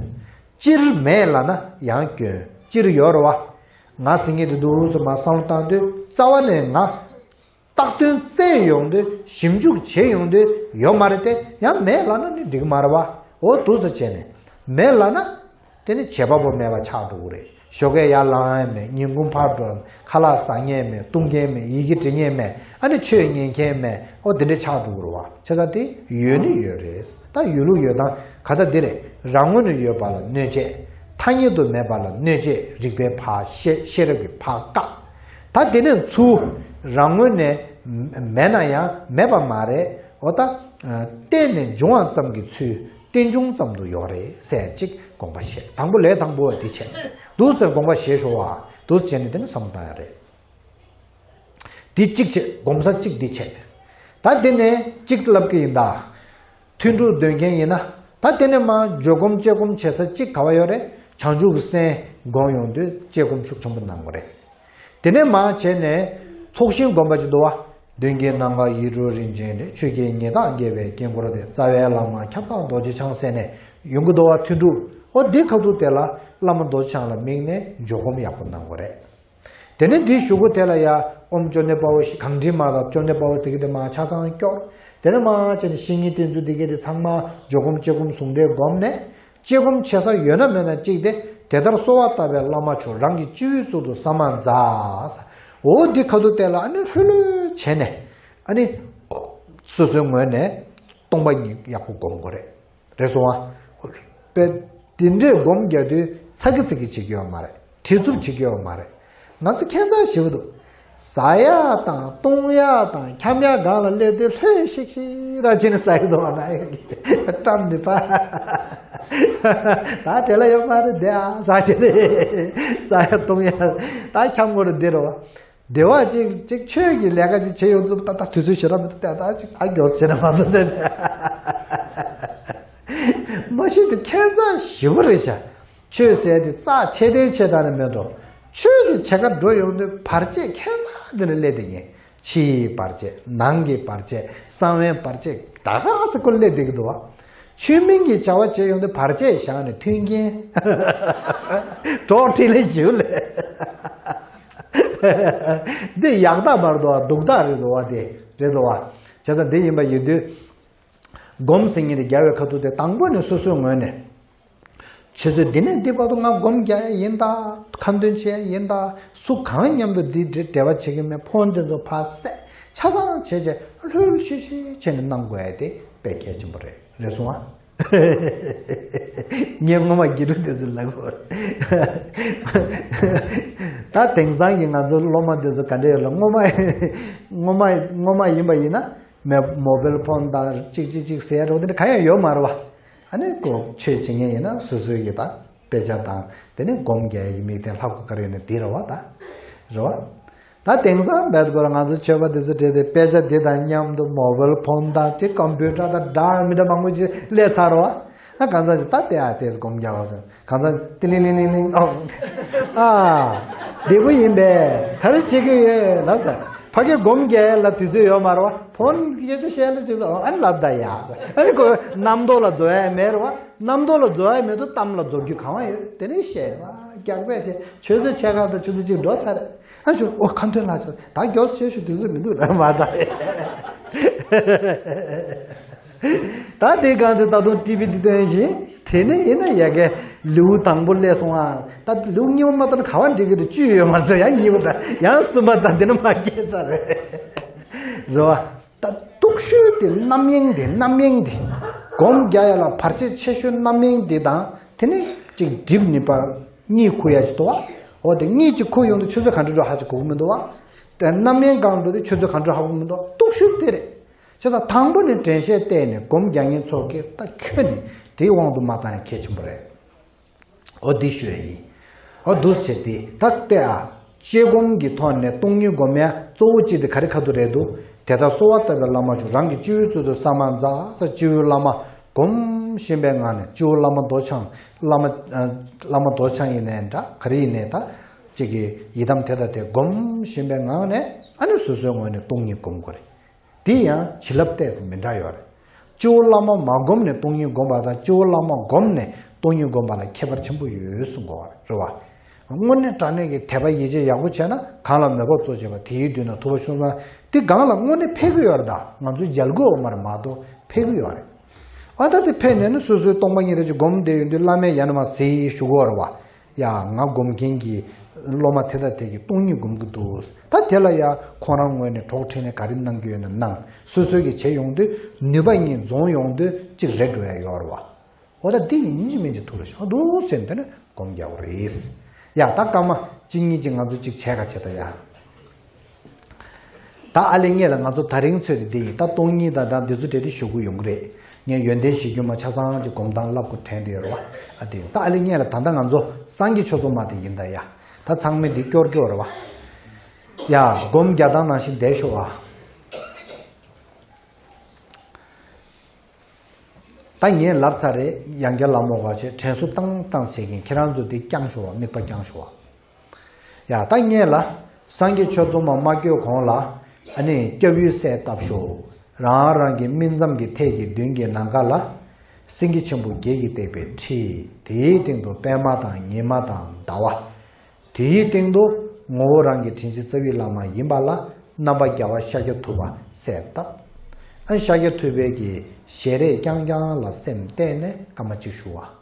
སྤྱིར་མེད་ལབ་ན་ཡང་སྐྱོན། སྤྱིར་ཡོད་རེད་བ། ང་ཟེར་མཁན་དེ་འདུག་སེ་མར་བསམ་བློ་བཏང་དུས་རྩ་བ་ནས་ང་། བཏགས་དོན་བཙལ་ཡོང་དུས་ཞིབ་འཇུག་བྱེད་ཡོང་དུས་ཡོད་མ་རེད་དེ། ཡང་མེད་ལབ་ན་ནི་འགྲིག་མ་རེད་བ། འོ་འདུག་སེ་བྱས་ནས་མེད་ལབ་ན། དེ་ནི་བྱེད་པ་པོ་མེད་པ་ཆགས་འགྲོ་གི་རེད། ཞོགས་ཀས་ཡར་ལངས་ཡས་མེད། ཉིན་གུང་ཕར་འགྲོ། ཁ་ལག་ཟ་མཁན་མེད། བཏུང་མཁན་མེད། ཡི་གེ་འབྲི་མཁན་མེད། ཨ་ནི་ཆོས་ཉན་མཁན་མེད། ཨོ་དེ་འདྲ་ཆགས་འགྲོ་གི་རེད་བ། བྱས་ཙང་དེ་ཡོད་ནི་ཡོད་རེད། ད་ཡོད་ལུགས་ཡོད་སྟངས་ག་ད་འདི་རེད། རང་ངོས་ནས་ཡོད་པ་ལ་གནོད་བྱེད། ཐ་སྙད་དུ་མེད་པ་ལ་གནོད་བྱེད། རིགས་པས་ཕར་ཤེས། ཤེས་རབ་ཀྱིས་ཕར་བཀག་ད་དེ་ནས་ཚུར་རང་ངོས་ནས་མེད་ན་ཡང་མེད་པ་མ་རེད། འོ་ད། བརྟེན་ནས་འབྱུང་བ་ཙམ་གྱི་ཚུལ། རྟེན་འབྱུང་ཙམ་དུ་ཡོད་རེད་ཟེར་ཅིག་དགོངས་པ་བཞེས། དང་པོ་ལས་དང་པོ་བ་འདི་བྱས། འདུག་ཟེར་དགོངས་པ་བཞེས་ཤོག་བ། འདུག་བྱས་ནས་དེ་ནས་བསམ་བློ་བཏང་ཡ་རེད། འདི་གཅིག་བྱས། སྒོམ་ས་གཅིག་འདི་བྱས། ད་དེ་ནས་གཅིག་ལབ་ཀྱི་ཡིན་ད། ཐུན་དྲུག་འདོན་མཁན་ཡིན་ན། ད་དེ་ནས་མར་འཇོག་སྒོམ་དཔྱད་སྒོམ་བྱེད་ས་གཅིག་ག་བ་ཡོད་རེད། བྱང་ཆུབ་ཀྱི་སེམས་སྒོམ་ཡོང་དུས་དཔྱད་སྒོམ་ཤུགས་ཆེན་པོ་གནང་དགོས་རེད། དེ་ནས་མར་བྱས་ནས་ཚོགས་ཞིང་སྒོམ་པ་ཅིག་འདུག་བ། མདུན་གྱི་ནམ་མཁའ་ཡིད་འཕྲོག་རིན་ཆེན་རི། ཆོས་ཀྱི་ཉི་ཟླ་འགྱེད་པའི་དཀྱིལ་འཁོར་དེ། རྩ་བའི་བླ་མ་ཁྱབ་བདག་རྡོ་རྗེ་འཆང་ཟེར་ནས་ཡོང་གི་འདུག་བ། ཐུན་དྲུག་འོ་འདི་ཁ་ཐུག་དེ་ལ་བླ་མ་རྡོ་རྗེ་འཆང་ལ་དམིགས་ནས་འཇོག་སྒོམ་ཡག་པོ་གནང་དགོས་རེད། དེ་ནས་འདིའི་གཞུག་གུ་དེ་ལ་ཡ་ཨོཾ་ཅོ་ནེ་པ་ཝ་ཤི་གང་དྲིན་མ་དང་ཅོ་ནེ་པ་ཝ་དེ་གི་དེ་མ་ཆ་ཚང་སྐྱོར། དེ་ནས་མ་བྱས་ནས་བཤེས་གཉེན་བསྟེན་ཚུལ་དེ་གི་དེ་ཚང་མ་འཇོག་སྒོམ་དཔྱད་སྒོམ་ཟུང་འབྲེལ་སྒོམ་ནས། དཔྱད་སྒོམ་བྱེད་ས་ཡོད་ན་མེད་ན་གཅིག་སྟེ། དེ་ལྟར་གསོལ་བ་བཏབ་པས་བླ་མ་མཆོག་རང་གི་སྤྱི་བོའི་གཙུག་ཏུ་ས་མ་ཛ། འོ་འདི་ཁ་ཐུག་དེ་ལ་ཨ་ནི་ལྷོད་ལྷོད་བྱས་ནས། ཨ་ནི། སོ་སོའི་ངོས་ནས་སྟོང་པ་ཉིད་ཡག་པོ་སྒོམ་དགོས་རེད། རེད་སོང་ཨ། པས་དེ་འདྲས་སྒོམ་རྒྱག་དུས་ཚ་གི་ཚིག་གི་བྱེད་ཀྱི་ཡོད་མ་རེད། བྲེལ་འཚུབ་བྱེད་ཀྱི་ཡོད་མ་རེད། ང་ཚོ་ཁྱད་མཚར་ཞེ་པོ་འདུག་ཟ་ཡག་དང་བཏུང་ཡག་དང་འཁྱམ་ཡག་སྒང་ལ་སླེབས་དུས་ལྷོད་ཤིག་ཤིག་ར་བྱས་ནས་ཟ་གི་འདུག་བ། ང་ཡང་བཀྲ་མི་ཕབ། ད་དེ་ལ་ཡོད་མ་རེད་དེ། ཨ་ཟ་བྱས་ནས་ཟ་ཡག་བཏུང་ཡག་ད་འཁྱམ་དགོས་རེད་དེ་རེད་བ། བདེ་བ་ཅིག་ཅིག་ཆོས་ཀྱི་ལས་ཀ་ཅིག་བྱེད་ཡོང་ཚུལ་ད་ལྟ་དུས་ཚོད་ཞེ་དྲག་མི་འདུག་ད་ལྟ་ཅིག་ད་མགྱོགས་ཞེ་དྲག་མ་འདུག་ཟེར་ནས། མ་གཞི་དེ་ཁྱད་མཚར་ཞེ་པོ་རེད་ཤག་ཆོས་ཟེར་དེ་རྩ་ཆེ་ལྡན་ཆེ་དྲགས་ནས་མེད་འགྲོ། ཆོས་ཀྱི་བྱེད་ཀ་འགྲོ་ཡོང་དུས་བར་ཆད་ཁྱད་མཚར་དེ་ནས་སླེབས་བསྡད་ཉེ། ཕྱིའི་བར་ཆད། ནང་གི་བར་ཆད། གསང་བའི་བར་ཆད། ད་ག་སེ་ཁོ་སླེབས་བསྡད་ཀྱི་འདུག་བ། ཆོས་མིན་གྱི་བྱ་བ་བྱེད་ཡོང་དུས་བར་ཆད་བཞག་ནས་མཐུན་རྐྱེན། གྲོགས་འཕྲིན་ལས་ཞུ་ལས། འདི་ཡག་རྟགས་མ་རེད་འདུག་བ། སྡུག་རྟགས་རེད་འདུག་བ། དེ་རེད་འདུག་བ། བྱས་ཙང་འདི་ཡིན་པ་ཡིན་དུས། སྒོམ་ཟེར་མཁན་དེ་རྒྱལ་བའི་ཁ་ཐུག་དེ་དང་པོ་ནས་སོ་སོའི་ངོས་ནས། ཆུ་ཚོད་འདི་ནས་འདི་བར་དུ་ང་སྒོམ་རྒྱག་ཡ་ཡིན་ད། ཁ་འདོན་བྱེད་ཡ་ཡིན་ད། སུ་གང་མཉམ་དུ་འདི་འབྲེལ་བ་བྱེད་ཀྱི་མེད། ཕོན་འདི་ཚོ་ཕར་བསད། ཆ་ཚང་བྱས་བྱས་ལྷོད་ཤིག་ཤིག་བྱས་ནས་གནང་དགོས་ཡ་དེ་དཔེ་གལ་ཆེན་པོ་རེད། རེད་སོང་ཨ། ངས་སྔོན་མ་དགེ་ཕྲུག་དེ་ཚོ་ལབ་དགོས་རེད། ད་དེང་སང་གི་ང་ཚོ་སློབ་མ་དེ་ཚོ་ག་འདྲ་ཡོད་ལ། སྔོན་མ་སྔོན་མ་སྔོན་མ་ཡིན་པ་ཡིན་ན། མེ་མོ་བེལ་ཕོན་དང་གཅིག་གཅིག་གཅིག་ཟེར་རོགས་དེ་འདྲ་གང་ཡང་ཡོད་མ་རེད་བ། ཨ་ནི་ཁོ་ཆོས་བྱེད་མཁན་ཡིན་ན་སོ་སོའི་གི་ད་དཔེ་ཆ་དང་དེ་ནས་སྒོམ་རྒྱག་ཡ་གི་དམིགས་རྟེན་ལྷག་དགོས་ག་རེ་ཡོད་ན་དེ་རེད་བ། ད་རེད་བ། ད་དེང་སང་བལ་སྐོར་ང་ཚོ་ཆོས་པ་དེ་ཚོ་བྲེལ་ཏེ་དཔེ་ཆ་འདི་དང་མཉམ་དུ་མོ་བེལ་ཕོན་དང་དེ་ཀམ་པུ་ཊར་དང་འདྲ་མི་འདྲ་མང་པོ་ཅིག་སླེབས་ཚར་བ། ཨ་གང་ཟག་ཅིག་ད་ལྟ་ཨ་དེ་སྒོམ་རྒྱག་བ་ཟེར། གང་ཟག་ཏི་ལིང་ལིང་ལིང་ལིང་། ཨོ། ཨ། བདེ་པོ་ཡིན་པས། ག་རེ་བྱེད་ཀྱི་ཡོད་ལབ་ཟེར། ཕ་གི་སྒོམ་རྒྱག་ལ་དུས་ཚོད་ཡོད་མ་རེད་བ། ཕོན་སྐད་ཆ་བཤད་ན་ཅིག་ཨ་ནི་ལབ་ད་ཡ། ཨ་ནི་ཁོ་རྣམ་རྟོག་ལ་རྫོགས་ཡ་མེད་རེད་བ། རྣམ་རྟོག་ལ་རྫོགས་ཡ་མེད་དུས་གཏམ་ལ་རྫོགས་རྒྱུ་གང་བ་ཡོད། དེ་ནས་བཤད་རེད་བ། རྒྱག་རྩད་བཤད། ཆུ་ཚོད་ཕྱེད་ཀ་དང་ཆུ་ཚོད་གཅིག་འགྲོ་ཚར་རེད། ཨ་ཆུ་ཨོ་ཁ་འདོན་ལ་ཆུ་ད་མགྱོགས་བྱེད་ཤུགས་དུས་ཚོད་མི་འདུག་ལབ་མ་ད། ད་དེའི་སྒང་དུ་ད་དུང་ཊི་བི་འདི་སྟོན་བཞིན། དེ་ནས་ཡིན་ན་ཡ་གའི་ལེའུ་དང་པོ་སླེབས་སོང་ཨ། ད་ལེའུ་གཉིས་པ་མ་བཏང་ན་ག་བ་འགྲིག་གི་རེད། བཅུ་ཡོད་མ་ཟད་ཡང་གཉིས་པ་དང་ཡང་གསུམ་པ་དང་དེ་ནས་མ་སྐྱེས་ཚར་རེད། རེད་བ། ད་སྡུག་ཤོས་དེ་རྣམ་གཡེང་དེ། རྣམ་གཡེང་དེ། སྒོམ་རྒྱག་ཡ་ལ་བར་ཆད་ཆེ་ཤོས་རྣམ་གཡེང་དེ་དང་། དེ་ནས་ཅིག་སྒྲིབ་ནི་པ་གཉིད་ཁུག་ཡ་ཅིག་འདུག་བ། འོ་དེ་གཉིད་ཅིག་ཁུག་ཡོང་དུས་ཆུ་ཚོད་ག་འདྲ་འགྲོ་ཧ་ཅིག་གོ་གི་མི་འདུག་བ། དེ་རྣམ་གཡེང་སྒང་འགྲོ་དུས་ཆུ་ཚོད་ག་འདྲ་ཧ་གོ་གི་མི་འདུག་སྡུག་ཤོས་དེ་རེད། བྱས་ཙང་དང་པོ་ནས་དྲན་ཤེས་གཏད་ནས་སྒོམ་རྒྱག་མཁན་ཚོ་གིས་ད་ཁྱོན་ནས་དེའི་དབང་དུ་མ་བཏང་ཡ་གལ་ཆེན་པོ་རེད། འོ་འདི་ཞུ་ཡ་ཡིན། འོ་འདུག་བྱས་ཏེ་ད་བལྟས་ཨ། དཔྱད་སྒོམ་གྱི་ཐོག་ནས་སྟོང་ཉིད་སྒོམ་ཡ་གཙོ་བོ་གཅིག་དེ་ག་རེ་ཁ་ཐུག་རེད་འདུག་དེ་ལྟར་གསོལ་བ་བཏབ་པའི་བླ་མ་མཆོག་རང་གི་སྤྱི་བོའི་གཙུག་ཏུ་ས་མ་ཛ་ས་སྤྱི་བོའི་བླ་མ་སྒོམ་བཞིན་པའི་ངང་ནས། སྤྱི་བོ་བླ་མ་རྡོ་འཆང་བླ་མ། ཨ། བླ་མ་རྡོ་འཆང་ཡིན་ནའི་འདྲ་ག་རེ་ཡིན་ནའི་ད། གཅིག་གི་ཡི་དམ་དེ་དང་དེ་སྒོམ་བཞིན་པའི་ངང་ནས། ཨ་ནི་སོ་སོའི་ངོས་ནས་སྟོང་ཉིད་སྒོམ་དགོས་རེད། དེ་ཡང་བྱིན་རླབས་ཏོག་ཙམ་མི་འདྲ་ཡོད་རེད། སྤྱི་བོ་བླ་མ་མ་བསྒོམས་ནས་སྟོང་ཉིད་བསྒོམས་པ་དང་། སྤྱི་བོ་བླ་མ་བསྒོམས་ནས་སྟོང་ཉིད་བསྒོམས་པ་ལ་ཁྱད་པར་ཆེན་པོ་ཡོད་གསུང་གི་ཡོད་རེད་བ། དངོས་གནས་དྲང་གནས་ཀྱི་དད་པ་ཡིད་ཆེས་ཡག་པོ་བྱས་ན། གང་ལ་མོས་པ་གཙོ་བྱས་པ། དེའི་མདུན་ན་ཐུབ་པ་ཤོག་ཟེར། དེ་སྒང་ལ་དངོས་གནས་ཕེབས་ཀྱི་ཡོད་རེད། ད་ང་ཚོས་མཇལ་དགོས་ཡོད་མ་རེད་མ་གཏོགས་ཕེབས་ཀྱི་ཡོད་རེད། ཨ་ད་དེ་ཕེབས་ནས་ནི་སོ་སོའི་སྟོང་པ་ཉིད་དེ་ཅིག་སྒོམ་བསྡད་ཡོང་དུས་བླ་མས་ཡང་ན་མ་ཟེར་ཞུ་གི་ཡོད་རེད་བ། ཡ་ང་སྒོམ་མཁན་གྱི་སློབ་མ་དེ་དང་དེ་གིས་སྟོང་ཉིད་སྒོམ་གྱི་འདུག་ད་དེ་ལ་ཡ་ཁོང་རང་ངོས་ནས་གྲོགས་འཕྲིན་ལས་ག་རེ་གནང་གི་ཡོད་ན་གནང་། སོ་སོ་གིས་བྱས་ཡོང་དུས་ནུས་པ་གཉིས་འཛོམས་ཡོང་དུས་གཅིག་རེད་འགྲོ་ཡ་ཡོད་རེད་བ། འོ་ད་འདི་ཡིན་གཅིག་མིན་གཅིག་ཐུགས་ལ་བཞག་འདུག་ཟེར་ནས་དེ་ནས་སྒོམ་རྒྱག་དགོས་རེད། ཡ་ད་སྐར་མ་གཅིག་གཉིས་ཅིག་ང་ཚོ་གཅིག་བྱས་ག་བྱེད་ད་ཡ། ད་ཨ་ལེ་ངས་ལ་ང་ཚོ་ད་རིང་ཚོད་དེ་འདི་ཡིན། ད་སྟོང་ཉིད་དང་ད་འདི་ཚོ་འབྲེལ་ཏེ་ཞུ་གི་ཡོང་གི་རེད། ངས་ཡོན་ཏན་གཞི་རྒྱུ་མ་ཆ་ཚང་ཅིག་སྒོམ་སྟངས་བསླབ་དགོས་དྲན་དེ་ཡོད་རེད་བ། ཨ་དེ་ཡིན། ད་ཨ་ལེ་ངས་ལ་ད་ལྟ་ང་ཚོ་སངས་རྒྱས་ཆོས་ཚོགས་མ་དེ་ཡིན་ད་ཡ། ད་ཚང་མས་འདི་སྐྱོར་སྐྱོར་རེད་བ། ཡ་སྒོམ་རྒྱག་སྟངས་ནང་བཞིན་བསྡད་ཤོག་ཨ། ད་ངས་ལབ་ཚར་རེད། ཡང་བསྐྱར་ལབ་མ་དགོས་པ་བྱས། དྲན་གསོ་བཏང་བཏང་བྱེད་མཁན་ཁྱེད་རང་ཚོ་འདི་བསྐྱངས་ཤོག་བ། དམིགས་པ་བསྐྱངས་ཤོག་བ། ཡ་ད་ངས་ལ་སངས་རྒྱས་ཆོས་ཚོགས་མ་མ་བསྐྱོད་གོང་ལ། ཨ་ནི་སྐྱབས་ཡུལ་གསལ་བཏབ་ཤོག་རང་རང་གི་སྨིན་མཚམས་ཀྱི་ཐད་ཀྱི་མདུན་གྱི་ནམ་མཁའ་ལ། སེང་གེ་ཆེན་པོ་བརྒྱད་ཀྱིས་བཏེགས་པའི་ཁྲི། དེའི་སྟེང་དུ་པདྨ་དང་ཉི་མ་དང་ཟླ་བ། དེའི་སྟེང་དུ་ངོ་བོ་རང་གི་དྲིན་ཅན་རྩ་བའི་བླ་མ་ཡིན་པ་ལ་རྣམ་པ་རྒྱལ་བ་ཤཱཀྱ་ཐུབ་པ་གསལ་བཏབ། ཨ་ཤཱཀྱ་ཐུབ་པའི་གི་ཞལ་རས་རྐྱང་རྐྱང་ལ་སེམས་གཏད་ནས་སྐར་མ་གཅིག་བཞུགས་པ།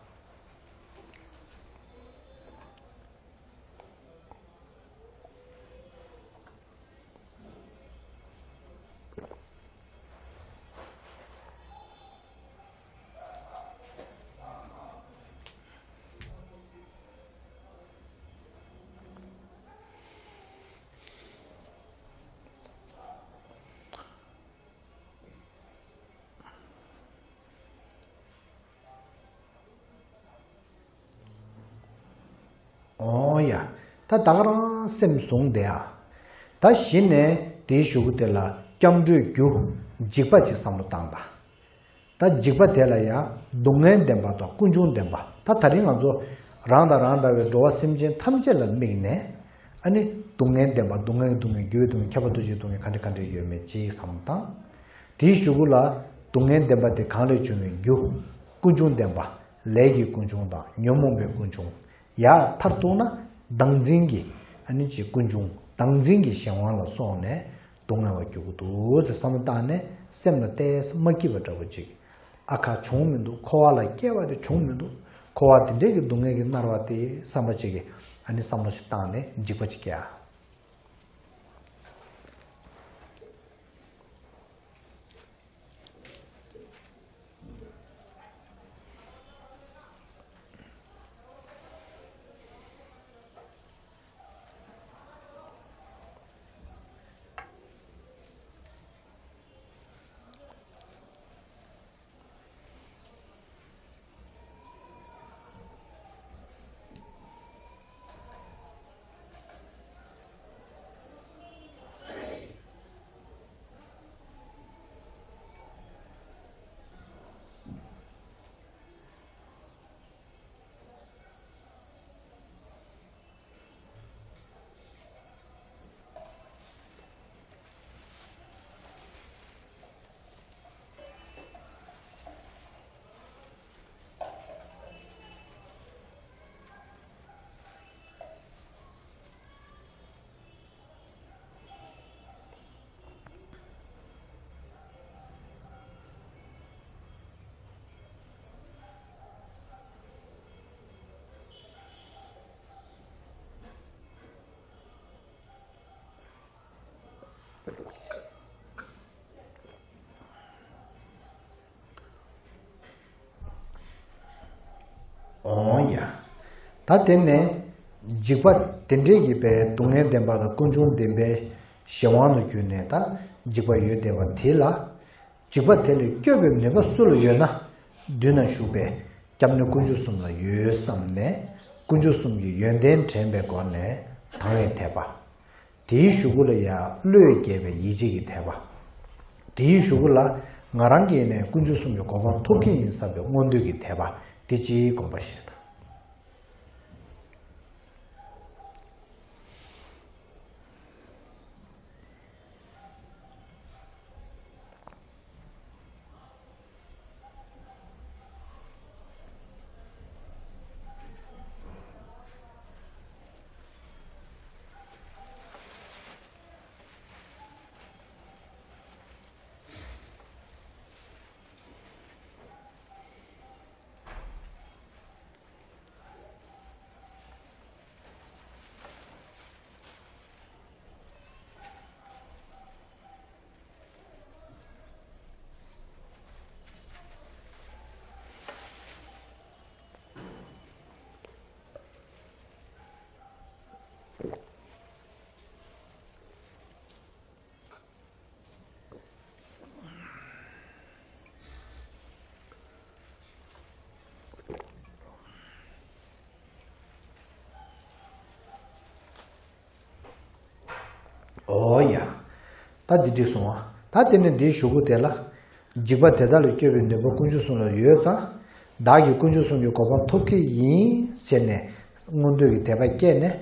ཨོ་ཡ། ད་ད་ག་རང་སེམས་བཟུང་བསྡད་ཨ། ད་གཞི་ནས་དེའི་གཞུག་གུ་དེ་ལ་སྐྱབས་འགྲོའི་རྒྱུ་འཇིགས་པ་ཅིག་བསམ་བློ་བཏང་དང་། ད་འཇིགས་པ་དེ་ལ་ཡང་སྡུག་བསྔལ་བདེན་པ་དང་ཀུན་འབྱུང་བདེན་པ། ད་ད་རིང་ང་ཚོ་རང་དང་རང་འདྲ་བའི་འགྲོ་བ་སེམས་ཅན་ཐམས་ཅད་ལ་དམིགས་ནས། ཨ་ནི་སྡུག་བསྔལ་བདེན་པ། སྡུག་བསྔལ་གྱི་སྡུག་བསྔལ། རྒྱུ་བའི་སྡུག་བསྔལ། ཁྱབ་པ་འདུ་བྱེད་སྡུག་བསྔལ། ག་འདྲ་ག་འདྲ་ཡོད་མེད་ཅིག་བསམ་བློ་བཏང་། དེའི་གཞུག་གུ་ལ་སྡུག་བསྔལ་བདེན་པ་དེ་གང་ལས་བྱུང་བའི་རྒྱུ། ཀུན་འབྱུང་བདེན་པ། ལས་ཀྱི་ཀུན་འབྱུང་དང་ཉོན་མོངས་པའི་ཀུན་འབྱུང་། ཡར་མཐར་གཏུགས་ན་བདག་འཛིན་གྱི་ཨ་ནི་ཅིག་ཀུན་འབྱུང་། བདག་འཛིན་གྱི་གཞན་དབང་ལ་སོགས་ནས་སྡུག་བསྔལ་བར་འགྱུར་གྱི་འདུག་ཟེར་བསམ་བློ་བཏང་ནས་སེམས་ལ་ཏོག་ཙམ་མ་སྐྱིད་པ་འདྲ་པོ་ཅིག། ཨ་ཁ་བྱུང་མི་འདུག། འཁོར་བ་ལ་སྐྱེ་བ་དེ་བྱུང་མི་འདུག། འཁོར་བ་དེ་འདྲའི་གི་སྡུག་བསྔལ་གྱིས་མནར་བ་དེ་བསམ་པ་ཅིག་གི་ཨ་ནི་བསམ་བློ་ཞིག་བཏང་ནས་འཇིགས་པ་ཅིག་སྐྱེ་ཡ། འོང་ཡ། ད་དེ་ནས་འཇིགས་པ་དེ་འདྲའི་གི་པའི་སྡུག་བསྔལ་བདེན་པ་དང་ཀུན་འབྱུང་བདེན་པའི་གཞན་དབང་དུ་གྱུར་ནས་ད་འཇིགས་པ་ཡོད་བསྡད་པ་དེ་ལ། འཇིགས་པ་དེ་ལས་སྐྱོབ་པའི་ནུས་པ་སུ་ལ་ཡོད་ན། མདུན་ན་བཞུགས་པའི་སྐྱབས་གནས་དཀོན་མཆོག་གསུམ་ལ་ཡོད་བསམ་ནས། དཀོན་མཆོག་གསུམ་གྱི་ཡོན་ཏན་དྲན་པའི་སྒོ་ནས་དང་བའི་དད་པ། དེའི་གཞུག་གུ་ལ་ཡང་བློས་རྒྱས་པའི་ཡིད་ཆེས་ཀྱི་དད་པ། དེའི་གཞུག་གུ་ལ་ང་རང་གིས་ནས་དཀོན་མཆོག་གསུམ་གྱི་གོ་འཕང་ཐོབ་ཀྱི་ཡིན་བསམ་པའི་མངོན་འདོད་ཀྱི་དད་པ་དེ་གཅིག་བསྒོམ་པ་ཞེས་དང་། ཨོ་ཡ། ད་འདི་འགྲིག་སོང་ཨ། ད་དེ་ནས་འདིའི་གཞུག་གུ་དེ་ལ། འཇིགས་པ་དེ་དག་ལས་སྐྱོབ་པའི་ནུས་པ་དཀོན་མཆོག་གསུམ་ལ་ཡོད་ཙང་། བདག་གིས་དཀོན་མཆོག་གསུམ་གྱི་གོ་འཕང་ཐོབ་ཀྱི་ཡིན་ཟེར་ནས་མངོན་འདོད་ཀྱི་དད་པ་སྐྱེས་ནས།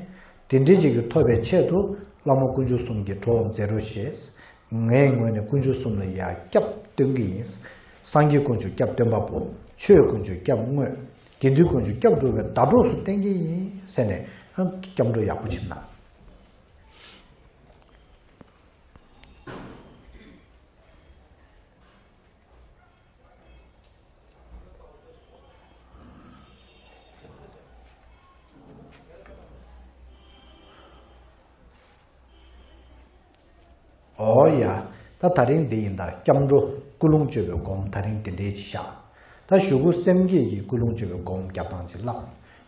དེ་འདྲའི་ཅིག་གིས་ཐོབ་པའི་ཆེད་དུ་བླ་མ་དཀོན་མཆོག་གསུམ་གྱི་གྲོགས་མཛད་རོགས་ཞེས། ངའི་ངོས་ནས་དཀོན་མཆོག་གསུམ་ལ་ཡང་སྐྱབས་སྟོན་གྱི་ཡིན། སངས་རྒྱས་དཀོན་མཆོག་སྐྱབས་སྟོན་པ་པོ། ཆོས་དཀོན་མཆོག་སྐྱབས་དངོས། དགེ་འདུན་དཀོན་མཆོག་སྐྱབས་འགྲོ་བའི་ཟླ་གྲོགས་སུ་བསྟེན་གྱི་ཡིན་ཟེར་ནས་སྐྱབས་འགྲོ་ཡག་པོ་བྱིན་ན། ཨོ་ཡ། ད་ད་རིང་འདི་ཡིན་ད། སྐྱབས་འགྲོ་ཀུན་སློང་བཅོས་པའི་སྒོམ་ད་རིང་འདི་འདྲའི་ཅིག་བཞག། ད་གཞུག་གུ་སེམས་བསྐྱེད་ཀྱི་ཀུན་སློང་བཅོས་པའི་སྒོམ་རྒྱབ་སྟངས་ཅིག་བསླབ།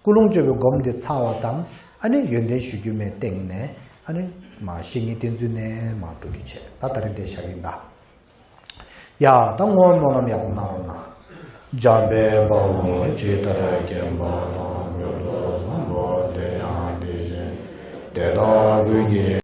ཀུན་སློང་བཅོས་པའི་སྒོམ་འདི་ཚར་བ་དང་ཨ་ནི་ཡོན་ཏན་ཞུ་རྒྱུ་མའི་སྟེང་ནས་ཨ་ནི་མ་བཤེས་གཉེན་བསྟེན་ཚུལ་ནས་མ་འགྲོ་རྒྱུ་བྱས། ད་ད་རིང་འདི་བཞག་གི་ཡིན་ད། ཡ་ད་བསྔོ་སྨོན་ལམ་ཡག་པོ་གནང་རོགས་གནང་། འཇམ་དཔལ་དཔའ་བོས་ཇི་ལྟར་མཁྱེན་པ་དང་། ཀུན་ཏུ་བཟང་པོ་དེ་ཡང་དེ་བཞིན་ཏེ། བདག་ཀུན་གྱི་